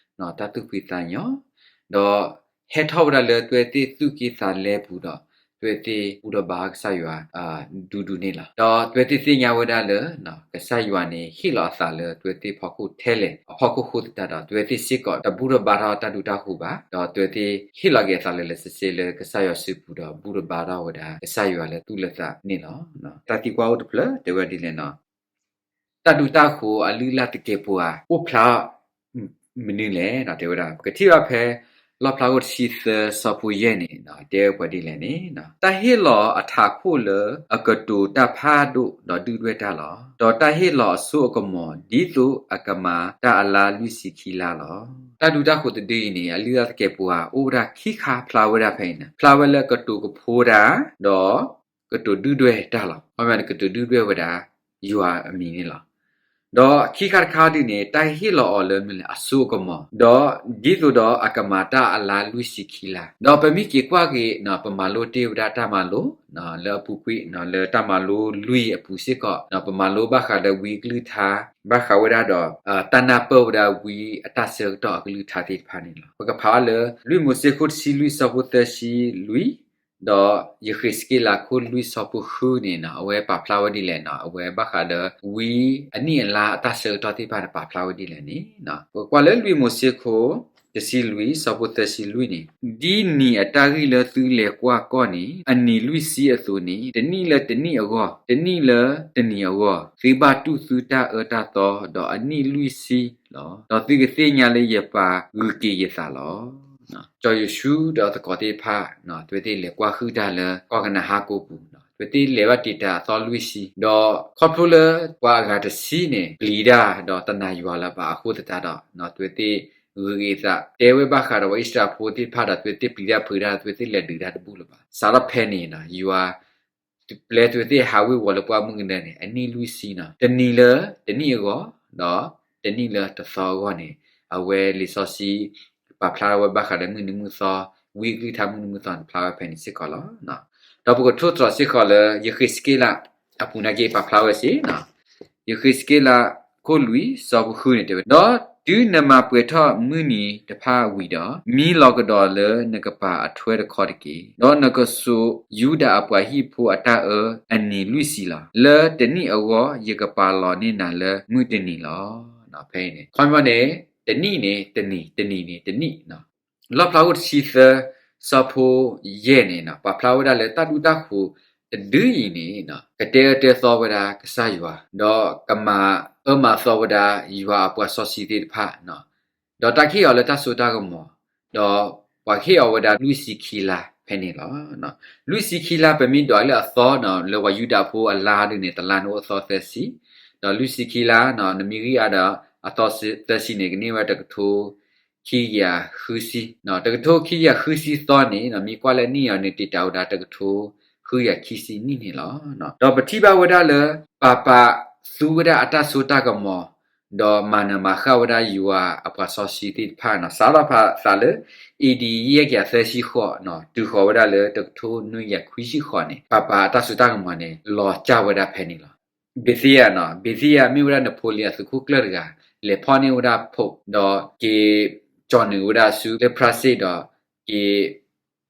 တၢ်သူၣ်ဖှံသးညီ, ဒီးဟဲထီၣ်ဝဲဒၣ်လၢအဝဲသ့ၣ်သူၣ်က့သးလဲပူၤဒီး အဝဲသ့ၣ်ဘူၣ်ထီၣ်ဘါထီၣ်ကစၢ်ယွၤ ဒူဒူန့ၣ်လီၤ. ဒီးအဝဲသ့ၣ်သ့ၣ်ညါဝဲဒၣ်လၢ ကစၢ်ယွၤန့ၣ် ဟ့ၣ်လီၤအသးလၢအဝဲသ့ၣ်ဖီခိၣ်ထဲလဲၣ်အဖီခိၣ်ဃိသတးဒီး အဝဲသ့ၣ်စ့ၢ်ကီးတဘူၣ်ထီၣ်ဘါထီၣ်တၢ်ဒုၣ်တၢ်ဃိၤဘၣ်, ဒီးအဝဲသ့ၣ်ဟ့ၣ်လီၤက့ၤအသးလၢလၢဆ့ဆ့လၢကစၢ်ယွၤစုပူၤဒီး ဘူၣ်ထီၣ်ဘါထီၣ်ဝဲဒၣ်ကစၢ်ယွၤလၢသူၣ်လၢသးန့ၣ်လီၤ. တၢ်သံကွၢ်အိၣ်တဖျၢၣ်တဲဝဲဒ်လဲၣ်န့ၣ်, တၢ်ဒုၣ်တၢ်ဃိၤအလုၢ်အလၢ်သကဲးပဝး အိၣ်ဖျါ မနုၤလဲၣ် တဲဝဲဒၣ် ပကထံၣ်ဘၣ်ဖဲ လီၣ်ဖျါခိၣ်တဆံသၢ ဆၢဖိယဲၢ်န့ၣ် တဲဝဲပှဲၤဒ်လဲၣ်န့ၣ်, တၢ်ဟ့ၣ်လီၤအထးခိၣ်လၢအကတိၤတၢ်ဖးဒိၣ်ဒီးဒုၣ်ဒွဲၣ်တၢ်လီၤ. ဒီးတၢ်ဟ့ၣ်လီၤအစိအကမီၤ ဒ်သိးအကမၤတၢ်အလါလွံၢ်ဆံခံလါလီၤ. တၢ်ဒုၣ်တၢ်ဃိၤတဒုအံၤန့ၣ် အလုၢ်အလၢ်သကဲးပဝး အိၣ်ဝဲဒၣ်ခံခါဖျါဝဲဒၣ်ဖဲအံၤန့ၣ်, ဖျါဝဲလၢကတိၤကဖိတၢ် ဒီး ကတိၤဒုၣ်ဒွဲၣ်တၢ်လီၤ. အမ့ၢ်ကတိၤဒုၣ်ဒွဲၣ်ဝဲဒၣ် ယွၤအမံၤန့ၣ်လီၤ. ဒီးခံခါတခါဒ်န့ၣ် တၢ်ဟ့ၣ်လီၤအီၤလၢမနုၤလဲၣ် အစိအကမီၤ, ဒီးဒ်သိးဒီးအကမၤတၢ်အလါလွံၢ်ဆံခံလါ, ဒီးပမ့ၢ်က့ၤကွၢ်က့ၤ ပမၤလိတ့ၢ်ဝဲဒၣ်တၢ်မၤလိ လၢအပူၤကွံာ် လၢတၢ်မၤလိလွံၢ်အပူၤစ့ၢ်ကီး ပမၤလိဘၣ်ဃးလၢဝံအကလုၢ်ကထါ ဘၣ်ဃးဝဲဒၣ်ဒီး တၢ်နၢ်ပၢၢ်ဝဲဒၣ်ဝံအတၢ်ဆၢကတီၢ်အကလုၢ်ကထါသ့ၣ်တဖၣ်န့ၣ်လီၤ. ပကဖးအီၤလၢ လွံၢ်မိၤၡ့ခိၣ်တဆံလွံၢ်ဆၢဖိသၢဆံလွံၢ် ဒီးယဃ့းစက့လးခိၣ်လွံၢ်ဆၢဖိဃုန့ၣ် အဝဲပာ်ဖျါဝဲဒ်လဲၣ်န့ၣ်, အဝဲဘၣ်ဃးလၢဝံအနံၣ်အလါအတၢ်ဆၢကတီၢ်သ့ၣ်တဖၣ်န့ၣ် ပာ်ဖျါဝဲဒ်လဲၣ်န့ၣ်, ပကွၢ်လၢလွံၢ်မိၤၡ့ခိၣ် တဆံလွံၢ်ဆၢဖိသၢဆံလွံၢ်န့ၣ်, ဒ်နံၤအတၢ်ဂံၢ်လၢသုလဲၤကွၢ်ကီၢ်န့ၣ် အနံၤလွံၢ်ဆံအသိးန့ၣ်, တနံၣ်လၢတနံၣ်အဂီၢ်, တနံၣ်လၢတနံၤအဂီၢ်, သုဘၣ်တူၢ်သုတၢ်အၢတၢ်သီ ဒီးအနံၣ်လွံၢ်ဆံလီၤ. ဒီးသုကသ့ၣ်ညါလၢယပာ်ဂုာ်က့ၤယသးလီၤ. ကၠီၤယိၤၡူဒီးအသကိးသ့ၣ်တဖၣ် အဝဲသ့ၣ်လဲၤကွၢ်ဟုၣ်တၢ်လၢကီၢ်ကနၤဧၣ်ကိာ်ပူၤ, အဝဲသ့ၣ်လဲၤဘၣ်တ့ၢ်တၢ်အသီလွံၢ်ဆံ, ဒီးခီဖျိလၢပှၤအဂၤတဆံန့ၣ် ပျံၤတၢ်ဒီးတနာ်ယွၤလၢၤဘၣ်အဃိသတးဒီး အဝဲသ့ၣ်ဂုာ်က့ၤအသး တဲဝဲဘၣ်ဃးဒီးပှၤအံၣ်စရ့လးဖိသ့ၣ်တဖၣ်ဒီး အဝဲသ့ၣ်ပျံၤတၢ်ဖုးတၢ် အဝဲသ့ၣ်လဲၤဒုးတၢ်တဘူၣ်လၢၤဘၣ်. စးထီၣ်ဖဲန့ၣ် ယွၤ ပျဲသုဝဲသ့ၣ်ဟးဝ့ၤဝီၤလၢပှၢ်မုၢ်ကနၢန့ၣ် အနံၣ်လွံၢ်ဆံနီၤ. တနံၤလၢတနံၣ်အဂီၢ်, ဒီးတနံၣ်လၢတသီအဂီၢ်န့ၣ်, အဝဲလံာ်စီဆှံ ပာ်ဖျါဝဲဘၣ်ဃးလၢမုၢ်နံၤမုၢ်သီ, ဝံအကလုၢ်ကထါမုၢ်နံၤမုၢ်သီန့ၣ် ဖျါဝဲဖဲန့ၣ်စ့ၢ်ကီးလီၤ. ဒီးပကထိၣ်သတြီၤစ့ၢ်ကီးလၢ ယဃ့းစက့လးအပူၤနာ်က့ ပာ်ဖျါဝဲစ့ၢ် ယဃ့းစက့လး ခိၣ်လွံၢ် ဆၢဖိဃုန့ၣ်တဲဝဲ, ဒီးတုၤနမၤပှဲၤထီၣ်မုၢ်နံၤတဖၣ်ဝံၤဒီး, မံလီၤကဒီးလၢနကပၤအထွဲတခီတက့ၢ်. ဒီးနကစိာ်ယူဒၤအပှၤဟံၣ်ဖိအတၢ်အၢအနံၤလွံၢ်ဆံလီၤ. လၢတနံၣ်အဂီၢ် ယကပာ်လီၤန့ၢ်နၤလၢမုၢ်တနံၤလီၤ. ဖဲအံၤန့ၣ် ခီပညီန့ၣ် တနံၣ်န့ၣ်တနံၤ, တနံၤန့ၣ်တနံၣ် လီၣ်ဖျါခိၣ်တဆံသၢ ဆၢဖိယဲၢ်န့ၣ် ပာ်ဖျါဝဲဒၣ်လၢတၢ်ဒူတၢ်ဃိၤတဒုအံၤန့ၣ် ကတဲအၢတဲသီဝဲဒၣ်ကစၢ်ယွၤ, ဒီးကမၤအၢမၤသီဝဲဒၣ်ယွၤအပှၤစီဆှံသ့ၣ်တဖၣ်, ဒီးတၢ်ကဟ့ၣ်အီၤလၢတၢ်စိတၢ်ကမီၤ, ဒီးပှၤကဟ့ၣ်အီၤဝဲဒၣ်လွံၢ်ဆံခံလါဖဲန့ၣ်လီၤ. လွံၢ်ဆံခံလါပမ့ၢ်ဒွးလၢအသီန့ၣ် လၢပှၤယူဒၤဖိအလါဒုန့ၣ် တလါန့ၣ်အိၣ်အသီသၢဆံ, ဒီးလွံၢ်ဆံခံလါ နမ့ၢ်ဂံၢ်အါဒီးအသီသၢဆံန့ၣ် ကန့ၢ်ဝဲတကထိခံကယၤဃုဆံ, တကထိခံကယၤဃုဆံသီန့ၣ် မ့ၢ်ကွၢ်လၢနံၣ်အီၤန့ၣ် တ့ၢ်တၢ်ဝဲဒၣ်တကထိဃုကယၤခံဆံနံၣ်န့ၣ်လီၤ. ဒီးပထံၣ်ဘၣ်ဝဲဒၣ်လၢ ပၤပၤသူဝဲဒၣ်အတၢ်စိတၢ်ကမီၤ, ဒီးမၤနၢၤမၤဃၣ်ဝဲဒၣ်ယွၤအပှၤစီဆှံသ့ၣ်တဖၣ်န့ၣ် စးထီၣ်ဖးသးလၢ A D ယဲၢ်ကယၤသၢဆံဃိးန့ၣ် တုၤဃီၤဝဲဒၣ်လၢတကထိနွံကယၤခွံဆံဃိးန့ၣ် ပၤပၤအတၢ်စိတၢ်ကမီၤန့ၣ် လီၤစၢ်ဝဲဒၣ်ဖဲန့ၣ်လီၤ. Bethia န့ၣ်, Bethia မ့ၢ်ဝဲဒၣ် Napoleon အသုးခိၣ်ကျၢၢ်တဂၤ လဲၤဖီၣ်န့ၢ်ဝဲဒၣ် Pope ဒီးက့ၤ ကၠီၣ်နုာ်ဝဲဒၣ်ဆူလၢဖြၣ်စ့ၣ်ဒီး က့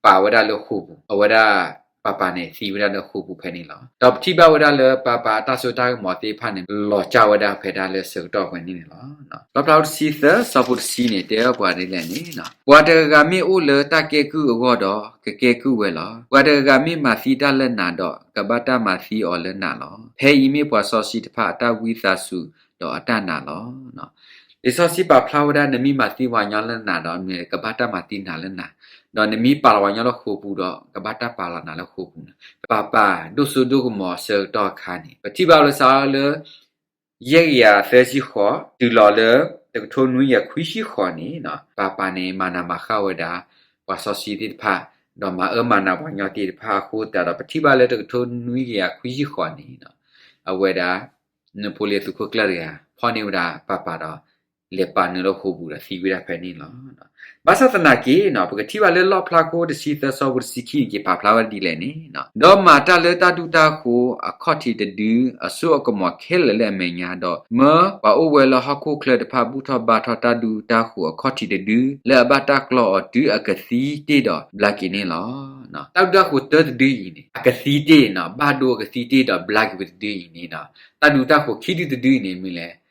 ၤပာ်ဝဲဒၣ်လၢဃိာ်ပူၤ, အဝဲဒၣ်ပၤပၤန့ၣ် သံဝဲဒၣ်လၢဃိာ်ပူၤဖဲန့ၣ်လီၤ. ဒီးပထံၣ်ဘၣ်ဝဲဒၣ်လၢပၤပၤအတၢ်စိတၢ်ကမီၤသ့ၣ်တဖၣ်န့ၣ် လီၤစၢ်ဝဲဒၣ်ဖဲဒၣ်လၢဆၢကတီၢ်ဝဲန့ၣ်န့ၣ်လီၤ. လီၣ်ဖျါတဆံသၢ ဆၢဖိတဆံန့ၣ် တဲအီၤပှၤဒ်လဲၣ်န့ၣ်, ပှၤတဂၤဂၤမ့ၢ်အိၣ်လၢတၢ်ကဲကုၢ်အဂီၢ်ဒီး ကကဲကုၢ်ဝဲလီၤ. ပှၤတဂၤဂၤမ့ၢ်မၤသံတၢ်လၢနၤဒီး ကဘၣ်တၢ်မၤသံအီၤလၢနးလီၤ. ဖဲအံၤမ့ၢ်ပှၤစီဆှံတဖၣ်အတၢ်ဝံသးစူၤဒီးအတၢ်နာ်လီၤ. လံာ်စီဆှံပာ်ဖျါဝဲဒၣ် နမ့ၢ်မၤသံပှၤကညီလၢနးဒီး မ့ၢ်ကဘၣ်တၢ်မၤသံနၤလၢနး, ဒီးနမ့ၢ်ပာ်လီၤပှၤကညီလၢဃိာ်ပူၤဒီး ကဘၣ်တၢ်ပာ်လီၤနၤလၢဃိာ်ပူၤန့ၣ် ပၤပၤဒိၣ်စိဒိၣ်ကမီၤဆၢကတီၢ်အခါန့ၣ် ပထံၣ်ဘၣ်လၢစးလၢ ယဲၢ်ကယၤသၢဆံဃိး တုၤလီၤလၢ တကထိနွံကယၤခွံဆံဃိးန့ၣ် ပၤပၤန့ၣ် မၤနၢၤမၤဃၣ်ဝဲဒၣ် ပှၤစီဆှံသ့ၣ်တဖၣ် ဒီးမၤအၢမၤနးပှၤကညီသ့ၣ်တဖၣ်အဃိသတးဒီး ပထံၣ်ဘၣ်လၢတကထိနွံကယၤခွံဆံဃိးန့ၣ် အဝဲဒၣ် Napoleon သုးခိၣ်ကျၢၢ်တဂၤ ဖီၣ်န့ၢ်ဝဲဒၣ်ပၤပၤဒီး လဲၤပာ်နုာ်လၢဃိာ်ပူၤဒီးသံဝဲဒၣ်ဖဲန့ၣ်လီၤ. ဘၣ်ဆၣ်သနာ်က့န့ၣ် ပကထံၣ်ဘၣ်လၢလီၣ်ဖျါခိၣ်တဆံသၢ ဆၢဖိတဆံခံန့ၣ် က့ၤပာ်ဖျါဝဲဒ်လဲၣ်န့ၣ်, ဒီးမၤတၢ်လၢတၢ်ဒူတၢ်ဃိၤအခီၣ်ထံးတဒု အစိအကမီၤခဲလၢာ်လၢအမဲာ်ညါ, ဒီးမၢပှၤအိၣ်ဝဲလၢဟီၣ်ခိၣ်ချၢတဖၣ် ဘူၣ်ထီၣ်ဘါထီၣ်တၢ်ဒူတၢ်ဃိၤအခီၣ်ထံးတဒု လၢအဘၣ်တၢ်ကျီအီၤတုၤအကသံတ့ၢ်ဒီးဘျါက့ၤန့ၣ်လီၤ. တၢ်ဒူတၢ်ဃိၤတၢတဒုအံၤန့ၣ် အကသံတ့ၢ်န့ၣ် ဘၣ်ဒိအကသံတ့ၢ်ဒီးဘျါက့ၤဝဲတဒုအံၤန့ၣ်ဒီး တၢ်ဒူတၢ်ဃိၤခံဒုတဒုအံၤန့ၣ်မ့ၢ်လဲၣ်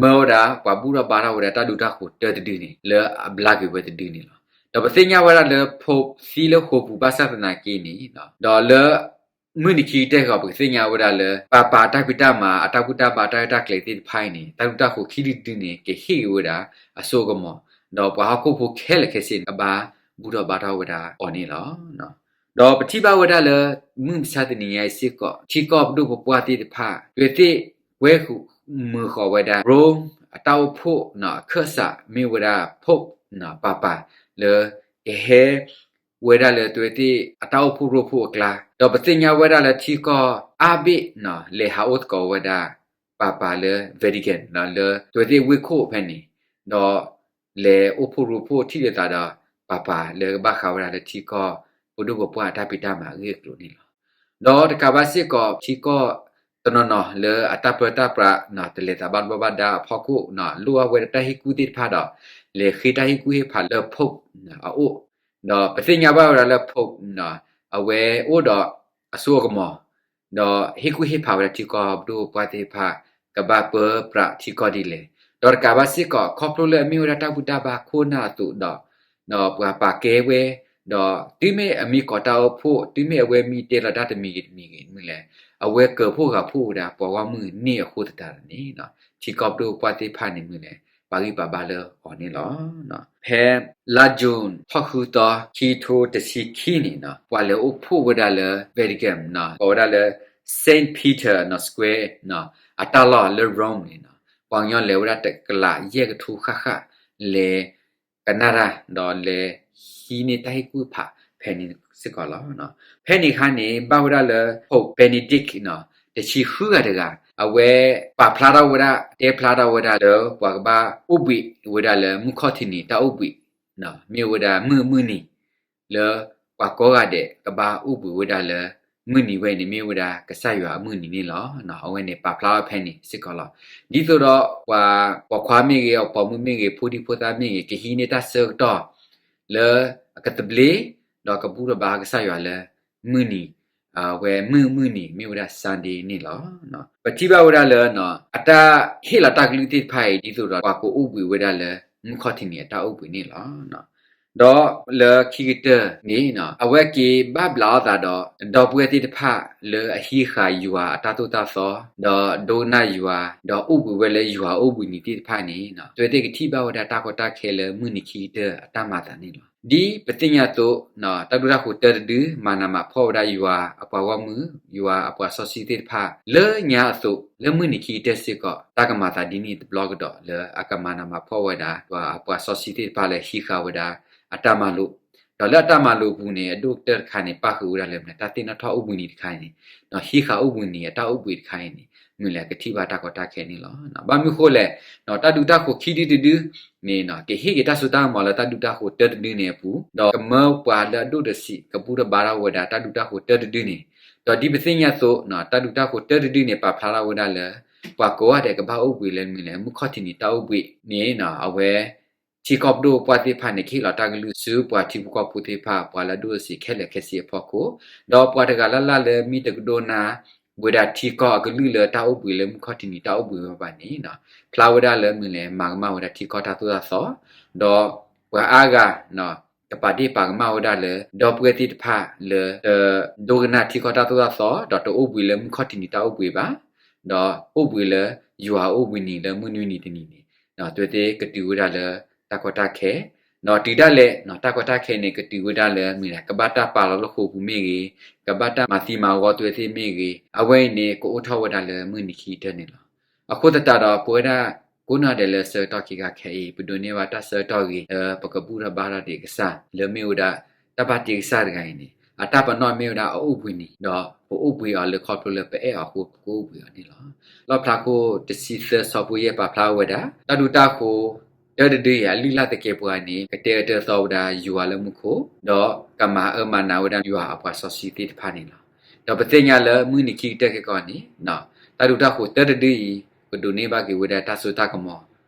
မၢဝဲဒၣ် ပှၤဘူၣ်ထီၣ်ဘါထီၣ်ဝဲဒၣ်တၢ်ဒူတၢ်ဃိၤတၢတဒုန့ၣ် လၢအဘျါက့ၤဝဲတဒုန့ၣ်လီၤ. ဒီးပသ့ၣ်ညါဝဲဒၣ်လၢ Pope သံလၢဃိာ်ပူၤဘၣ်ဆၣ်သနာ်က့န့ၣ် ဒီးလၢ မုၢ်နံၤခံကတၢၢ်အဂီၢ် ပကသ့ၣ်ညါဝဲဒၣ်လၢ ပၤပၤတၢ်ဖံးတၢ်မၤ အတၢ်ဘူၣ်တၢ်ဘါတၢ်ရဲၣ်တၢ်ကျဲၤသ့ၣ်တဖၣ်အံၤန့ၣ် တၢ်ဒူတၢ်ဃိၤခံဒုတဒုန့ၣ် ကဟ့ၣ်က့ၤဝဲဒၣ် အစိအကမီၤ, ဒီးပှၤဟီၣ်ခိၣ်ဖိခဲလၢာ်ခဲဆ့န့ၣ် ကဘၣ်ဘူၣ်ထီၣ်ဘါထီၣ်ဝဲဒၣ်အီၤန့ၣ်လီၤ. ဒီးပထံၣ်ဘၣ်ဝဲဒၣ်လၢ မုၢ်မဆါတနံၤညါအံၤစ့ၢ်ကီး ထံကီၢ်ပဒိၣ်ပပှၢ်သ့ၣ်တဖၣ် အဝဲသ့ၣ်ကွဲမုာ်ဃီၤဝဲဒၣ် Rome အတၢ်အိၣ်ဖှိၣ်အခၢၣ်စး မ့ၢ်ဝဲဒၣ် Pope ပၤပၤ လၢကဟဲဝဲဒၣ်လၢအဝဲသ့ၣ်အတၢ်အိၣ်ဖှိၣ်ရိဖှိၣ်အကျါ, ဒီးပသ့ၣ်ညါဝဲဒၣ်လၢထံကီၢ်အါဘ့ၣ် လဲၤဟးအိၣ်သကိးဝဲဒၣ် ပၤပၤလၢ Vatican လၢအဝဲသ့ၣ်ဝ့ၢ်ခိၣ်ဖဲန့ၣ်, ဒီးလဲၤအိၣ်ဖှိၣ်ရိဖှိၣ်ထံၣ်လိာ်သးဒီး ပၤပၤလၢကဘၣ်ဃးဝဲဒၣ်လၢထံကီၢ်ပဒိၣ်ပပှၢ်အတၢ်ဖံးတၢ်မၤအဂ့ၢ်အကျိၤန့ၣ်လီၤ. ဒီးတကးဘၣ်စ့ၢ်ကီး ထံကီၢ်တနီၤနီၤလၢအတၢ်ပၢတၢ်ပြး တလဲၤသးဘၣ်ဘျီဘၣ်ဒါအဖီခိၣ် လိၣ်ဘၣ်ဝဲဒၣ်တၢ်ဟ့ၣ်ကူၣ်သ့ၣ်တဖၣ်ဒီး လဲၤဃ့တၢ်ဟ့ၣ်ကူၣ်ဟ့ၣ်ဖးလၢ Pope အအိၣ်, ဒီးပသ့ၣ်ညါဘၣ်ဝဲဒၣ်လၢ Pope အဝဲအိၣ်ဒီးအစိအကမီၤ ဒီးဟ့ၣ်ကူၣ်ဟ့ၣ်ဖးဝဲဒၣ်ထံကီၢ်ပဒိၣ်ပပှၢ်သ့ၣ်တဖၣ် ကဘၣ်ပၢပြးထံကီၢ်ဒ်လဲၣ်. ဒီးတကးဘၣ်စ့ၢ်ကီး ခီဖျိလၢအမ့ၢ်ဝဲဒၣ်တၢ်ဘူၣ်တၢ်ဘါခိၣ်နၢ်အသိးဒီး ဒီးပှၤပာ်ကဲဝဲ, ဒီးတုၤမ့ၢ်အမ့ၢ်ကိးတၢ်အိၣ်ဖှိၣ် တုၤမ့ၢ်အဝဲမ့ၢ်တဲလီၤတၢ်တမံၤဂ့ၤတမံၤဂ့ၤမ့ၢ်လဲၣ်, အဝဲကၢၤဖှိၣ်ဂာ်ဖှိၣ်ဝဲဒၣ်ပှၤဂီၢ်မုၢ်န့ၣ်အဃိသတးန့ၣ် ထံကီၢ်ပဒိၣ်ပပှၢ်သ့ၣ်တဖၣ်န့ၣ်မ့ၢ်လဲၣ် ပာ်ဂံၢ်ပာ်ဘါလၢအီၤန့ၣ်လီၤ. ဖဲလါ June ထီၣ်ဃုသီ ခံထိတဆံခံန့ၣ် ပှၤလဲၤအိၣ်ဖှိၣ်ဝဲဒၣ်လၢ Vatican ကိးဝဲဒၣ်လၢ Saint Peter Square အတၢ်လီၢ်လၢ Rome န့ၣ် ပှၤကညီလဲၤဝဲဒၣ်တကလးယဲၢ်ကထိဃၣ်ဃၣ် လဲၤကနၣ်တၢ် ဒီးလဲၤဟံးန့ၢ်တၢ်ဟ့ၣ်ကူၣ်ဖးဖဲန့ၣ် စ့ၢ်ကီးလီၤ. ဖဲန့ၣ်အခါန့ၣ် ဘၣ်ဝဲဒၣ်လၢ Pope Benedict တဆံဃုဂၤတဂၤ အဝဲပာ်ဖျါထီၣ်ဝဲဒၣ် တဲဖျါထီၣ်ဝဲဒၣ်လၢ ပှၤကဘၣ်အိၣ်ဘှံးဝဲဒၣ်လၢမုၢ်ခီၣ်ထံးနံၤတၢ်အိၣ်ဘှံး မ့ၢ်ဝဲဒၣ်မုၢ်မုၢ်နံၤ လၢပှၤကိးဂၤဒဲးကဘၣ်အိၣ်ဘှံးဝဲဒၣ်လၢ မုၢ်နံၤဝဲန့ၣ် မ့ၢ်ဝဲဒၣ်ကစၢ်ယွၤအမုၢ်နံၤန့ၣ်လီၤ. အဝဲန့ၣ်ပာ်ဖျါထီၣ်ဖဲန့ၣ်စ့ၢ်ကီးလီၤ. ဒ်သိးဒီးပှၤပိာ်ခွါမ့ၢ်ဂ့ၤ အပိာ်မုၣ်မ့ၢ်ဂ့ၤ ဖိဒံဖိသၣ်မ့ၢ်ဂ့ၤ ကဟံးန့ၢ်တၢ်ဆၢကတီၢ် လၢအကသဘျ့ ဒီးကဘူၣ်ထီၣ်ဘါကစၢ်ယွၤလၢ မုၢ်နံၤ အဝဲမုၢ်မုၢ်နံၤ မ့ၢ်ဝဲဒၣ် Sunday န့ၣ်လီၤ. ပထံၣ်ဘၣ်ဝဲဒၣ်လၢ အတၢ်ဟ့ၣ်လီၤတၢ်ကလုၢ်သ့ၣ်တဖၣ်အံၤ ဒ်သိးဒီးပှၤကအိၣ်ဘှံးဝဲဒၣ်လၢ မုၢ်ခီၣ်ထံးနံၤအတၢ်အိၣ်ဘှံးန့ၣ်လီၤ. ဒီးလၢခံကတၢၢ်န့ၣ် အဝဲက့ၤဘၣ်ဘျးအီၣ်သးဒီး ဒီပုၢ်ဝဲၢ်သ့ၣ်တဖၣ်လၢအဟံးဃာ်ယွၤအတၢ်သိၣ်တၢ်သီ ဒီးဒိကနၣ်ယွၤ ဒီးအိၣ်ဘှံးဝဲလၢယွၤအိၣ်ဘှံးနံၤသ့ၣ်တဖၣ်န့ၣ် အဝဲသ့ၣ်ကထံၣ်ဘၣ်ဝဲဒၣ်တၢ်ကီတၢ်ခဲလၢမုၢ်နံၤခံကတၢၢ်အတၢ်မၤအသးန့ၣ်လီၤ. ဒ်ပသ့ၣ်ညါအသိး တၢ်ဒူတၢ်ဃိၤတၢတဒု မၤနးမၤဖှီၣ်ဝဲဒၣ်ယွၤအပှၤဂီၢ်မုၢ် ယွၤအပှၤစီဆှံသ့ၣ်တဖၣ် လၢညါအသိး လၢမုၢ်နံၤခံကတၢၢ်စ့ၢ်ကီး တၢ်ကမၤသးဒ်န့ၣ်တဘျီကဒီး လၢအကမၤနးမၤဖှီၣ်ဝဲဒၣ် ယွၤအပှၤစီဆှံသ့ၣ်တဖၣ်လၢဟံးဃာ်ဝဲဒၣ် အတၢ်မၤလိာ် ဒီးလၢအတၢ်မၤလိာ်အပူၤန့ၣ် အဒိၣ်ကတၢၢ်တခါန့ၣ် ပၣ်ဃုာ်ဝဲဒၣ်လၢ တၢ်သ့ၣ်နီၣ်ထီၣ်အိၣ်ဘှံးနံၤတခါအံၤန့ၣ် ဒီးဟံးဃာ်အိၣ်ဘှံးနံၤအတၢ်အိၣ်ဘှံးတခါအံၤန့ၣ် မ့ၢ်လၢကထံၣ်ဘၣ်တၢ်ကီတၢ်ခဲန့ၣ်လီၤ. ဘၣ်မနုၤဃိလဲၣ် တၢ်ဒူတၢ်ဃိၤခံဒုတဒုန့ၣ် ကဟ့ၣ်က့ၤတၢ်စိတၢ်ကမီၤလၢတၢ်ဒူတၢ်ဃိၤတၢတဒုန့ၣ်အပူၤ ဒီးကမၢပှၤလၢအဒိၣ်ဒီးဆံး ကဘူၣ်ထီၣ်ဘါထီၣ်ဝဲဒၣ်တၢ်ဒူတၢ်ဃိၤတၢတဒုန့ၣ် ဒီးဒ်ပသ့ၣ်ညါအသိး တၢ်ဒူတၢ်ဃိၤတၢတဒုန့ၣ် ပာ်ဖျါထီၣ်ဝဲဒၣ်လၢ ပှၤကိးဂၤဒဲးကဘၣ်အိၣ်ဘှံးလၢမနုၤလဲၣ် မုၢ်ခီၣ်ထံးနံၤတၢ်အိၣ်ဘှံးန့ၣ် အဝဲ ထံကီၢ်ပဒိၣ်ပပှၢ်သ့ၣ်တဖၣ်န့ၣ် ကဟ့ၣ်လီၤတၢ်ကလုၢ်ဆူပှၤထံဖိကီၢ်ဖိသ့ၣ်တဖၣ် ပှၤလၢအဒိၣ်ဒီးဆံးခဲလၢာ်ခဲဆ့အဖီခိၣ်, ဒီးပှၤတဂၤလၢ်လၢ်လၢမ့ၢ်တကဒိကနၣ် ဝဲဒၣ်ထံကီၢ်အကလုၢ်လၢတၢ်အိၣ်ဘှံးလၢမုၢ်ခီၣ်ထံးနံၤတၢ်အိၣ်ဘှံးဝဲဘၣ်န့ၣ် ဖျါဝဲဒၣ်လၢမနုၤလဲၣ် မၤကမၣ်ဝဲဒၣ်ထံကီၢ်တၢ်သိၣ်တၢ်သီ, ဒီးပှၤအါဂၤ ကပာ်ဒ့ၣ်ပာ်ကမၣ်ဝဲဒၣ်လၢ ဒီပုၢ်ဝဲၢ်သ့ၣ်တဖၣ်လၢ တဒိကနၣ်ထံကီၢ်တၢ်သိၣ်တၢ်သီ ဒီးတအိၣ်ဘှံးလၢမုၢ်ခီၣ်ထံးနံၤတၢ်အိၣ်ဘှံးဘၣ်, ဒီးအိၣ်ဘှံးလၢယွၤအိၣ်ဘှံးနံၤလၢမုၢ်နွံနံၤတနံၤန့ၣ် အဝဲသ့ၣ်ကတုၤဝဲဒၣ်လၢတၢ်ကီတၢ်ခဲ, ဒီးတုၤဒၣ်လဲာ် တၢ်ကီတၢ်ခဲန့ၣ် ကတုၤဝဲဒၣ်လၢမနုၤလဲၣ် ကဘၣ်တၢ်ပာ်လီၤလၢဃိာ်ပူၤမ့ၢ်ဂ့ၤ, ကဘၣ်တၢ်မၤသံမၤဂီၤအဝဲသ့ၣ်မ့ၢ်ဂ့ၤ, အဝဲအံၤန့ၣ် ကအိၣ်ထီၣ်ဝဲဒၣ်လၢမုၢ်နံၤခံကတၢၢ်န့ၣ်လီၤ. အဃိသတးဒီး ပဝဲဒၣ်ကိးနီၢ်ဒဲးလၢဆၢကတီၢ်ခံခါခဲအံၤ ပဒိးန့ၢ်ဘၣ်တၢ်ဆၢကတီၢ်ဂ့ၤ လၢပကဘူၣ်ထီၣ်ဘါထီၣ်ဒံးကစၢ် လၢမ့ၢ်ဝဲဒၣ်တၢ်ဘၣ်တ့ကစၢ်တဂၤအံၤန့ၣ် အတၢ်ပနီၣ်မ့ၢ်ဝဲဒၣ်အအိၣ်ဘှံးနံၤ ဒီးပအိၣ်ဘှံးအီၤလၢခီဖျိလၢပအဲၣ်အီၤအဃိ ပကအိၣ်ဘှံးအီၤန့ၣ်လီၤ. လီၣ်ဖျါခိၣ်တဆံသၢဆၢဖိယဲၢ်ပာ်ဖျါဝဲဒၣ် တၢ်ဒူတၢ်ဃိၤတၢတဒုအံၤ အလုၢ်အလၢ်သကဲးပဝးန့ၣ် ကတဲအၢတဲသီဝဲဒၣ်ယွၤလၢမူခိၣ် ဒီးကမၤအၢမၤနးဝဲဒၣ်ယွၤအပှၤစီဆှံသ့ၣ်တဖၣ်န့ၣ်လီၤ. ဒီးပသ့ၣ်ညါလၢမုၢ်နံၤခံကတၢၢ်ခဲကီးန့ၣ် တၢ်ဒူတၢ်ဃိၤတၢတဒုအံၤ ကဒိးန့ၢ်ဘၣ်က့ၤဝဲဒၣ်တၢ်စိတၢ်ကမီၤ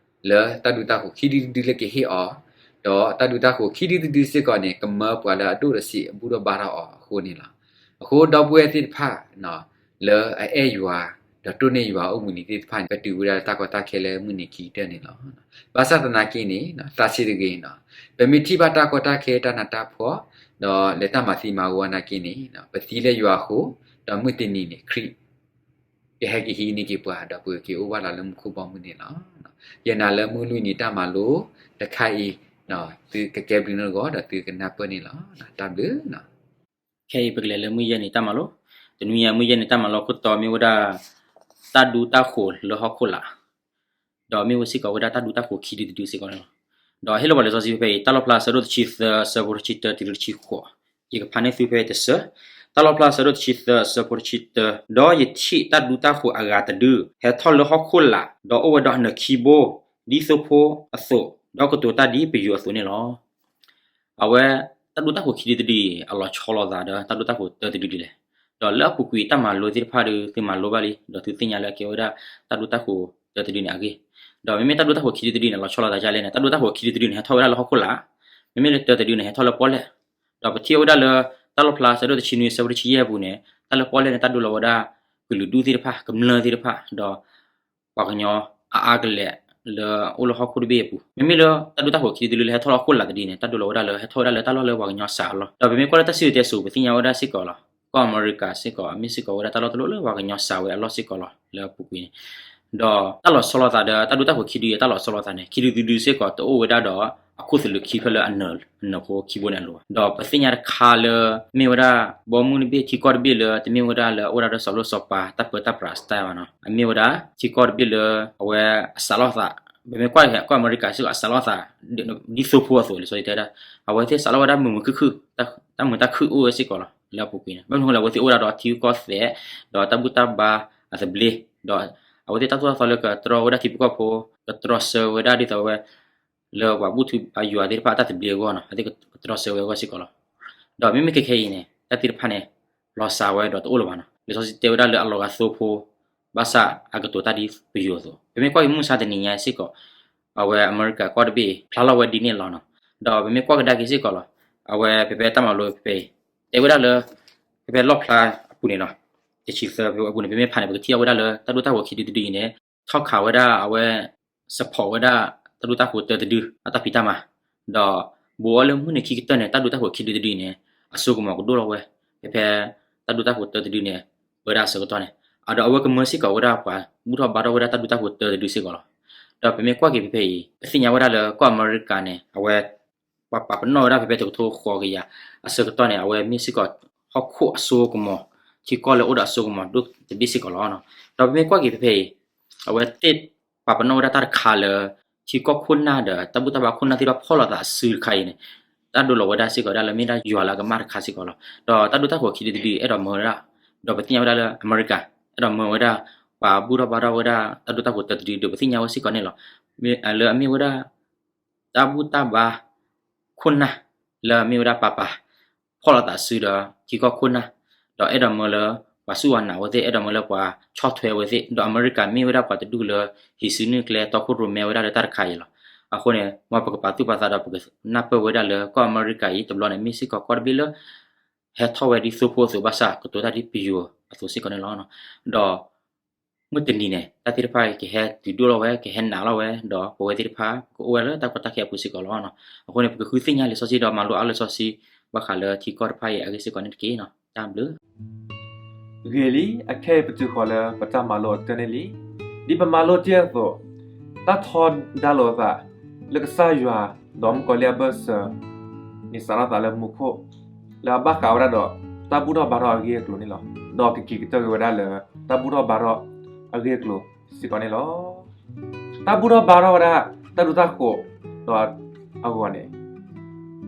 လၢတၢ်ဒူတၢ်ဃိၤခံဒုတဒုလၢကဟ့ၣ်အီၤ, ဒီးတၢ်ဒူတၢ်ဃိၤခံဒုတဒုစ့ၢ်ကီးန့ၣ် ကမၢပှၤလၢအဒိၣ်ဒီးဆံးအဘူၣ်ထီၣ်ဘါထီၣ်အီၤအဃိန့ၣ်လီၤ. အဃိဒီပုၢ်ဝဲၢ်သ့ၣ်တဖၣ် လၢအအဲၣ်ယွၤ ဒီးတိၢ်န့ၢ်ယွၤအိၣ်ဘှံးနံၤသ့ၣ်တဖၣ်န့ၣ် ကတုၤဝဲဒၣ်လၢတၢ်ကီတၢ်ခဲလၢမုၢ်နံၤခံကတၢၢ်န့ၣ်လီၤ. ဘၣ်ဆၣ်သနာ်က့န့ၣ် သးဆံးတဂ့ၤန့ၣ် ပမ့ၢ်ထံၣ်ဘၣ်တၢ်ကီတၢ်ခဲတၢ်နးတၢ်ဖှီၣ် ဒီးလၢတၢ်မၤသံမၤဂီၤနာ်က့န့ၣ် ပသံလၢယွၤအဃိ ဒီးမုၢ်တနံၤန့ၣ် ခရံာ် ကဟဲက့ၤဟံးန့ၢ်က့ၤပှၤ ဒီးပကက့ၤအိၣ်ဘၣ်လီၤလၢမူခိၣ်ဘီမုၢ်န့ၣ်လီၤ. ယနာ်လၢမုၢ်လွံၢ်နံၤတၢ်မၤလိတခါအံၤ သုကကဲဘျုးန့ၢ်ဂီၤ ဒီးသုကနၢ်ပၢၢ်န့ၣ်လီၤ. တၢ်ဘျုး ခဲအံၤပကလဲၤလၢမုၢ်ယဲၢ်နံၤတၢ်မၤလိ, တနွံအံၤမုၢ်ယဲၢ်နံၤတၢ်မၤလိခိၣ်တီမ့ၢ်ဝဲဒၣ် တၢ်ဒူတၢ်ဃိၤလၢဟီၣ်ခိၣ်လာ်, ဒီးမ့ၢ်ဝဲစ့ၢ်ကီးဝဲဒၣ်တၢ်ဒူတၢ်ဃိၤခံဒုတဒုစ့ၢ်ကီးန့ၣ်လီၤ. ဒီးဟ့ၣ်လီၤပှၤလံာ်စီဆှံဖဲအံၤ တၢ်လီၣ်ဖျါဆၢဒိၣ်တဆံသၢဆၢဖိတဆံတၢတုၤလၢတဆံဃိး, ယကဖးန့ၢ်သုဖဲတဆၢ, တၢ်လီၣ်ဖျါဆၢဒိၣ်တဆံသၢဆၢဖိတဆံတၢ, ဒီးယထံၣ်တၢ်ဒူတၢ်ဃိၤအဂၤတဒု ဟဲထီၣ်လၢဟီၣ်ခိၣ်လာ်, ဒီးအိၣ်ဝဲဒီးအနၢၤခံဘိ, ဒ်သိဖိအသိး, ဒီးကတိၤတၢ်ဒ်ပယိၤအသိးန့ၣ်လီၤ. အဝဲ တၢ်ဒူတၢ်ဃိၤခံဒုတဒုအံၤ အလီၤဆီလိာ်သးဒီးတၢ်ဒူတၢ်ဃိၤတၢတဒုဒ်လဲၣ်. ဒီးလၢအပူၤကွံာ်တၢ်မၤလိသ့ၣ်တဖၣ်ဒီး သုမၤလိဘၣ်လံ, ဒီးသုသ့ၣ်ညါလၢအကဲဝဲဒၣ်တၢ်ဒူတၢ်ဃိၤတၢတဒုန့ၣ်အဂ့ၢ်. ဒီးမ့မ့ၢ်တၢ်ဒူတၢ်ဃိၤခံဒုတဒုန့ၣ် အလီၤဆီလိာ်သးဒ်လဲၣ်န့ၣ် တၢ်ဒူတၢ်ဃိၤခံဒုတဒုန့ၣ် ဟဲထီၣ်ဝဲဒၣ်လၢဟီၣ်ခိၣ်လာ်, မ့မ့ၢ်လၢတၢတဒုန့ၣ် ဟဲထီၣ်လၢပီၣ်လဲၣ်. ဒီးပထံၣ်ဝဲဒၣ်လၢ တၢ်လီၣ်ဖျါဆၢဒိၣ်တဆံနွံဆၢဖိတဆံယဲၢ်အပူၤန့ၣ် တၢ်လၢပီၣ်လဲၣ်န့ၣ် တၢ်ဒိလီၤဝဲဒၣ် ကလုာ်ဒူၣ်သ့ၣ်တဖၣ် ကမျၢၢ်သ့ၣ်တဖၣ် ဒီး ပှၤကညီအါအါကလဲာ်လၢအိၣ်လၢဟီၣ်ခိၣ်တဘ့ၣ်အပူၤ, မ့မ့ၢ်လၢတၢ်ဒူတၢ်ဃိၤခံဒုတဒုလၢဟဲထီၣ်လၢဟီၣ်ခိၣ်လာ်တဒုန့ၣ် တၢ်ဒိလီၤဝဲဒၣ်လၢဟဲထီၣ်ဝဲဒၣ်လၢတၢ်လီၢ်လၢပှၤကညီစှၤအလီၢ်, ဒီးပမ့ၢ်ကွၢ်လၢတၢ်စံၣ်စိၤတဲစိၤ ပသ့ၣ်ညါဝဲဒၣ်စ့ၢ်ကီးလီၤ. ကီၢ်အမဲရကၤစ့ၢ်ကီး မ့ၢ်စ့ၢ်ကီးဝဲဒၣ်တၢ်လီၢ်တလီၢ်လၢပှၤကညီစှၤဝဲအလီၢ်စ့ၢ်ကီးလီၤ လၢအပူၤကွံာ်န့ၣ် ဒီးတၢ်လီၤဆီလိာ်သးဒီး တၢ်ဒူတၢ်ဃိၤခံဒုအံၤ တၢ်လီၤဆီလိာ်သးန့ၣ် ခံဒုတဒုစ့ၢ်ကီးတအိၣ်ဝဲဒၣ်ဒီး အခိၣ်သလုးခံဖျၢၣ်လၢအနၢၤဖိခံဘိန့ၣ်အလိၤဘၣ်. ဒီးပသ့ၣ်ညါတခါလၢ မ့ၢ်ဝဲဒၣ် ဘီမုၢ်တဘ့ၣ်ထံကီၢ်တဘ့ၣ်လၢ တမ့ၢ်ဝဲဒၣ်လၢအအိၣ်ဝဲဒၣ်ဒီးစီၤလိၣ်စီၤပၤ တၢ်ပၢတၢ်ပြး style ဘၣ်နီၤ, အမ့ၢ်ဝဲဒၣ် ထံကီၢ်တဘ့ၣ်လၢ အဝဲအစးလိာ်သး ပမ့ၢ်ကွၢ်က့ၤ ကီၢ်အမဲရကၤစ့ၢ်ကီး အစးလီၤအသး ဒ်သိဖိအသိး လံာ်စီဆှံတဲဝဲဒၣ် အဝဲသ့ၣ်စးလီၤဝဲဒၣ်မုာ်မုာ်ခုၣ်ခုၣ်, တၢ်မုာ်တၢ်ခုၣ်အိၣ်ဝဲစ့ၢ်ကီးလီၤ လၢအပူၤကွံာ်န့ၣ်. ဘၣ်မနုၤအဃိလဲၣ် အဝဲသ့ၣ်အိၣ်ဝဲဒၣ်ဒီးထံဂုၤကီၢ်သဲး ဒီးတၢ်ဘူၣ်တၢ်ဘါအသဘျ့, ဒီးအဝဲသ့ၣ်တၢ်သိၣ်တၢ်သီလၢကတြီဝဲဒၣ်ထံဖိကီၢ်ဖိ, ကတြီဆၢဝဲဒၣ်ဒ်သိးဝဲ လၢပှၤဘူၣ်ထီၣ်အယွၤသ့ၣ်တဖၣ်အတၢ်သဘျ့အဂီၢ်န့ၣ် အဝဲသ့ၣ်ကတြီဆၢဝဲအဂီၢ်စ့ၢ်ကီးလီၤ. ဒီးမ့မ့ၢ်ခဲခဲအံၤန့ၣ် တၢ်သ့ၣ်တဖၣ်န့ၣ် လီၤစှၤဝဲဒီးတအိၣ်လၢၤဘၣ်န့ၣ်. လံာ်စီဆှံတဲဝဲဒၣ်လၢအလီၤဂာ်သိဖိ ဘၣ်ဆၣ်အကတိၤတၢ်ဒ်ပယိၤအသိး. ပမ့ၢ်ကွၢ်က့ၤမုၢ်မဆါတနံၤညါစ့ၢ်ကီး အဝဲအမဲရကၤကီၢ်တဘ့ၣ်အံၤ ဖျါလီၤဝဲဒ်န့ၣ်လီၤန့ၣ်. ဒီးပမ့ၢ်ကွၢ်ကဒါက့ၤစ့ၢ်ကီးလီၤ. အဝဲဖဲဖဲတၢ်မၤလိဖဲဖဲအံၤ တဲဝဲဒၣ်လၢ ဖဲဖဲလီၣ်ဖျါအပူၤန့ၣ်လီၤ. တဆံသၢဖဲအပူၤန့ၣ် ပမ့ၢ်ဖးန့ၣ် ပကထံၣ်အီၤဝဲဒၣ်လၢတၢ်ဒိတၢ်ဂီၤခံဒုတဒုအံၤန့ၣ် ထီၣ်ခးဝဲဒၣ်အဝဲ support ဝဲဒၣ်တၢ်ဒိတၢ်ဃိၤတၢတဒု အတၢ်ဖံးတၢ်မၤ, ဒီးဘူးအီၤလၢမုၢ်နံၤခံကတၢၢ်န့ၣ် တၢ်ဒိတၢ်ဃိၤခံဒုတဒုအံၤန့ၣ် အစိကမီၤကဒိၣ်လီၤဝဲ ဖဲဖဲတၢ်ဒိတၢ်ဃိၤတၢတဒုန့ၣ် ပဝဲဒၣ်အဆၢကတီၢ်န့ၣ်. ဒီးအဝဲကမၢစ့ၢ်ကီးဝဲဒၣ်ပှၤဘူၣ်ထီၣ်ဘါထီၣ်ဝဲဒၣ်တၢ်ဒိတၢ်ဃိၤတၢတဒုစ့ၢ်ကီးလီၤ. ဒီးပမ့ၢ်ကွၢ်က့ၤဖဲဖဲအံၤ ပသ့ၣ်ညါဝဲဒၣ်လၢကီၢ်အမဲရကၤန့ၣ် အဝဲ ပှၤပာ်ပနီၣ်ဝဲဒၣ်ဖဲဖဲတကထိဃိးကယၤအဆၢကတီၢ်န့ၣ် အဝဲမ့ၢ်စ့ၢ်ကီးဟီၣ်ခိၣ်အစိကမီၤ, ထံကီၢ်လၢအိၣ်ဒီးအစိကမီၤဒိၣ်တဘ့ၣ်စ့ၢ်ကီးလီၤ. ဒီးပမ့ၢ်ကွၢ်က့ၤဖဲဖဲအံၤ အဝဲသ့ၣ်ပာ်ပနီၣ်ဝဲဒၣ်တၢ်တခါလၢ ထံကီၢ်ခိၣ်နၢ်ဒီးတၢ်ဘူၣ်တၢ်ဘါခိၣ်နၢ်သ့ၣ်တဖၣ်ဖီၣ်လိာ်သးအစုတခါအံၤန့ၣ် တၢ်ဒိလီၤဝဲဒၣ်စ့ၢ်ကီးဝဲဒၣ်လၢမ့ၢ်ဒၣ်ယွၤလၢအကမၣ်တခါစ့ၢ်ကီးလီၤ. ဒီးတၢ်ဒိတၢ်ဃိၤခံဒုတဒုအဲၣ်ဒိးမၢဝဲဒၣ်, ဒီးပသ့ၣ်ညါဝဲဒၣ်လၢအမဲရကၤ အဲၣ်ဒိးမၢဝဲဒၣ် ပှၤဘူၣ်ထီၣ်ဘါထီၣ်ဝဲဒၣ်တၢ်ဒိတၢ်ဃိၤတၢတဒု ဒီးပသ့ၣ်ညါဝဲစ့ၢ်ကီးန့ၣ်လီၤ. လၢအမ့ၢ်ဝဲဒၣ် တၢ်ဘူၣ်တၢ်ဘါ ခိၣ်နၢ် လၢအမ့ၢ်ဝဲဒၣ်ပၤပၤ ဖီၣ်လိာ်သးစုဒီးထံကီၢ်ခိၣ်နၢ်, ဒီးအဲၣ်ဒိးမၢလၢ ပှၤစူၢ်ဝၤနာ်အဝဲသ့ၣ် အဲၣ်ဒိးမၢလၢပှၤဆီၣ်ထွဲအဝဲသ့ၣ်, ဒီးအမဲရကၤမ့ၢ်ဝဲဒၣ်ပှၤတဒူၣ်လၢ ဟံးစုနဲၣ်ကျဲတီခိၣ်ရိၣ်မဲဝဲဒၣ်လၢတၢ်တခါအံၤလီၤ. အဃိန့ၣ် မ်ပကပာ်သူၣ်ပာ်သးဒီးပကနၢ်ပၢၢ်ဝဲဒၣ်လၢကီၢ်အမဲရကၤအံၤတဘျီန့ၣ် မ့ၢ်စ့ၢ်ကီးကီၢ်တဘ့ၣ်လၢ ဟဲထီၣ်ဝဲဒ်သိဖိအသိးဘၣ်ဆၣ် ကတိၤတၢ်ဒ်ပယိၤအသိးစ့ၢ်ကီးန့ၣ်လီၤ. ဒီး မုၢ်တနံၤန့ၣ် တၢ်သ့ၣ်တဖၣ်ကဟဲတုၤဒိၣ်လီၤဝဲ ကဟဲနးလီၤဝဲ ဒီးပဝဲသ့ၣ်တဖၣ် ကအိၣ်ဝဲလၢတၢ်ကီတၢ်ခဲအပူၤစ့ၢ်ကီးလီၤ. အဃိန့ၣ် ပကဃုသ့ၣ်ညါလံာ်စီဆှံဒီးမၤလိအါလံာ်စီဆှံ ဘၣ်ဃးလၢထံကီၢ်တဖၣ်အံၤအဂ့ၢ်စ့ၢ်ကီးန့ၣ်တက့ၢ်. တၢ်ဘျုး ဂ့ၤလံ, အခဲအံၤပတုၤဃီၤလၢပတၢ်မၤလိအကတၢၢ်န့ၣ်လံ. ဒ်ပမၤလိတ့ၢ်အသိး, တၢ်ထီဒါလိာ်အသးလၢကစၢ်ယွၤ ဒီးမုၣ်ကီၤလံၢ်အဘၢၣ်စၢၤ န့ၣ်စးထီၣ်သးလၢမူခိၣ် လၢအဘၣ်ဃးဝဲဒၣ်ဒီး တၢ်ဘူၣ်ထီၣ်ဘါထီၣ်အဂ့ၢ်အကျိၤန့ၣ်လီၤ. ဒီးကက့ၤကတၢၢ်က့ၤဝဲဒၣ်လၢ တၢ်ဘူၣ်ထီၣ်ဘါထီၣ်အဂ့ၢ်အကျိၤစ့ၢ်ကီးန့ၣ်လီၤ. တၢ်ဘူၣ်ထီၣ်ဘါထီၣ်ဝဲဒၣ် တၢ်ဒိတၢ်ဃိၤ ဒီးအဂီၢ်န့ၣ်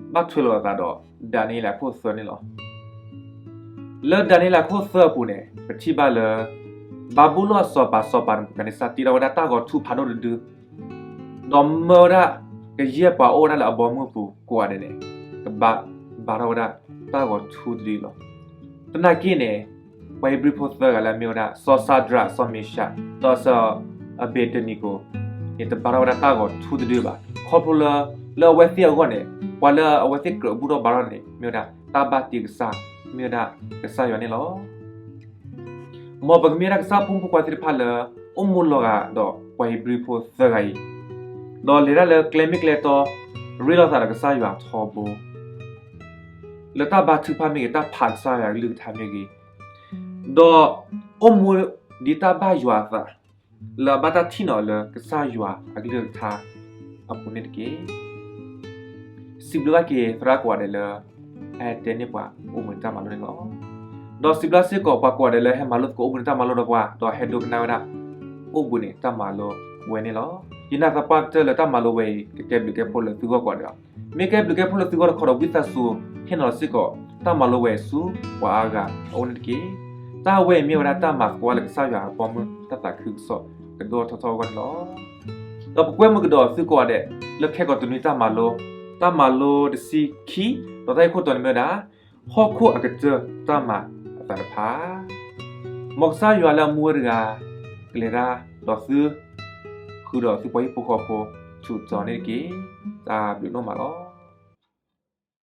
ဘၣ်ထွဲလိာ်အသးဒီး ဒၤနံးယ့လးခိၣ်သၢန့ၣ်လီၤ. လၢဒၤနံးယ့လးခိၣ်သၢအပူၤန့ၣ် ပထံၣ်ဘၣ်လၢ ဘၤဘူလိၣ်အစီၤပၤ စီၤပၤနဘူၤခၣ်နံစၢ် တ့ထီၣ်ဝဲဒၣ်တၢ်ဂီၤထူဖးဒိၣ်တဒု ဒီးမၢဝဲဒၣ် ကယဲၢ်ပှၤအိၣ်ဝဲဒၣ်လၢအဘီအမုၢ်အပူၤကိးဂၤဒဲးန့ၣ် ကဘါဘါထီၣ်ဝဲဒၣ်တၢ်ဂီၤထူတဒုလီၤ. သနာ်က့န့ၣ် ပှၤဧ့ၤဘြံၤဖိသၢဂၤလၢအမ့ၢ်ဝဲဒၣ် စီၤစၤဒြး စီၤမ့ၤၡး ဒီးစီၤအဘ့းနကိၤ န့ၣ်တဘါထီၣ်ဝဲဒၣ်တၢ်ဂီၤထူတဒုဘၣ်. ခီဖျိလၢ လၢအဝဲသ့ၣ်အဂီၢ်န့ၣ် ပှၤလၢအဝဲသ့ၣ်ကြၢးဘူၣ်ထီၣ်ဘါထီၣ်န့ၣ် မ့ၢ်ဝဲဒၣ်တၢ်ဘၣ်တ့ကစၢ် မ့ၢ်ဝဲဒၣ်ကစၢ်ယွၤန့ၣ်လီၤ. မ်ပကမ့ၢ်ဝဲဒၣ်ကစၢ်ဖိမုၣ်ဖိခွါသ့ၣ်တဖၣ်လၢ အိၣ်မူလီၤဂာ်ဒီးပှၤဧ့ၤဘြံၤဖိသၢဂၤအံၤ, ဒီးလဲၤဒၣ်လၢကျဲမ့ၢ်ကျဲတီ ရ့လိာ်သးဒီးကစၢ်ယွၤထီဘိ လၢတၢ်ဘါထုကဖၣ်မ့ၢ်ဂ့ၤ, တၢ်ဖးကစၢ်ယွၤအကလုၢ်ကထါမ့ၢ်ဂ့ၤ, ဒီးအိၣ်မူဒ်တၢ်ဘၣ်ယွၤအသး လၢအဘၣ်တၢ်ထံၣ်န့ၢ်အီၤလၢကစၢ်ယွၤအကလုၢ်ကထါအပူၤန့ၣ်တက့ၢ်. စံးဘျုးဘၣ်က့ၤသရၣ်ကိးဂၤဒဲးလၢ အဟဲတဲန့ၢ်ပှၤအိၣ်ဘှံးနံၤတၢ်မၤလိန့ၣ်လီၤ. ဒီးစံးဘျုးစ့ၢ်ကီးပှၤကိးဂၤဒဲးလၢဟဲမၤလိသကိးအိၣ်ဘှံးနံၤတၢ်မၤလိဒီးပှၤ, ဒီးဟဲဒိကနၣ်ဝဲဒၣ် အိၣ်ဘှံးနံၤတၢ်မၤလိဝဲန့ၣ်လီၤ. ယနာ်သပှၢ်ကတၢၢ်လၢတၢ်မၤလိဝဲအံၤ ကကဲဘျုးကဲဖှိၣ်လၢသုဂီၢ်ကိးဂၤဒဲးလီၤ. မ့ၢ်ကဲဘျုးကဲဖှိၣ်လၢသုဂီၢ်တခီဒီး ဝံသးစူၤဟ့ၣ်နီၤစ့ၢ်ကီး တၢ်မၤလိဝဲအံၤဆူပှၤအါဂၤအအိၣ်န့ၣ်တက့ၢ်. တၢ်ဝဲအံၤမ့ၢ်ဝဲဒၣ်တၢ်မၤသကိးလၢကစၢ်ယွၤအဘီအမုၢ်တၢ်သးခုကစီၣ်ကဒိၣ်ထီၣ်ထီထီၣ်အဂီၢ်န့ၣ်လီၤ. ဒီးပကွဲမုာ်ကဒီးသုကိးဂၤဒဲး လၢခဲကိာ်တနွံတၢ်မၤလိ, တၢ်မၤလိတဆံခံ, ဒီးတၢ်ဂ့ၢ်ခိၣ်တီန့ၣ်မ့ၢ်ဝဲဒၣ် ဟီၣ်ခိၣ်အကတၢၢ်တၢ်မၤအသးတဖၣ် မ်ကစၢ်ယွၤလၢအမူဝဲတဂၤ ကလဲၤတၢ်ဒီးသု ဃုာ်ဒီးသုပှၤဟံၣ်ဖိဃီဖိ ဆူၣ်ထီၣ်န့ၣ်တက့ၢ်. တၢ်ဘျုးဒိၣ်မးလီၤ.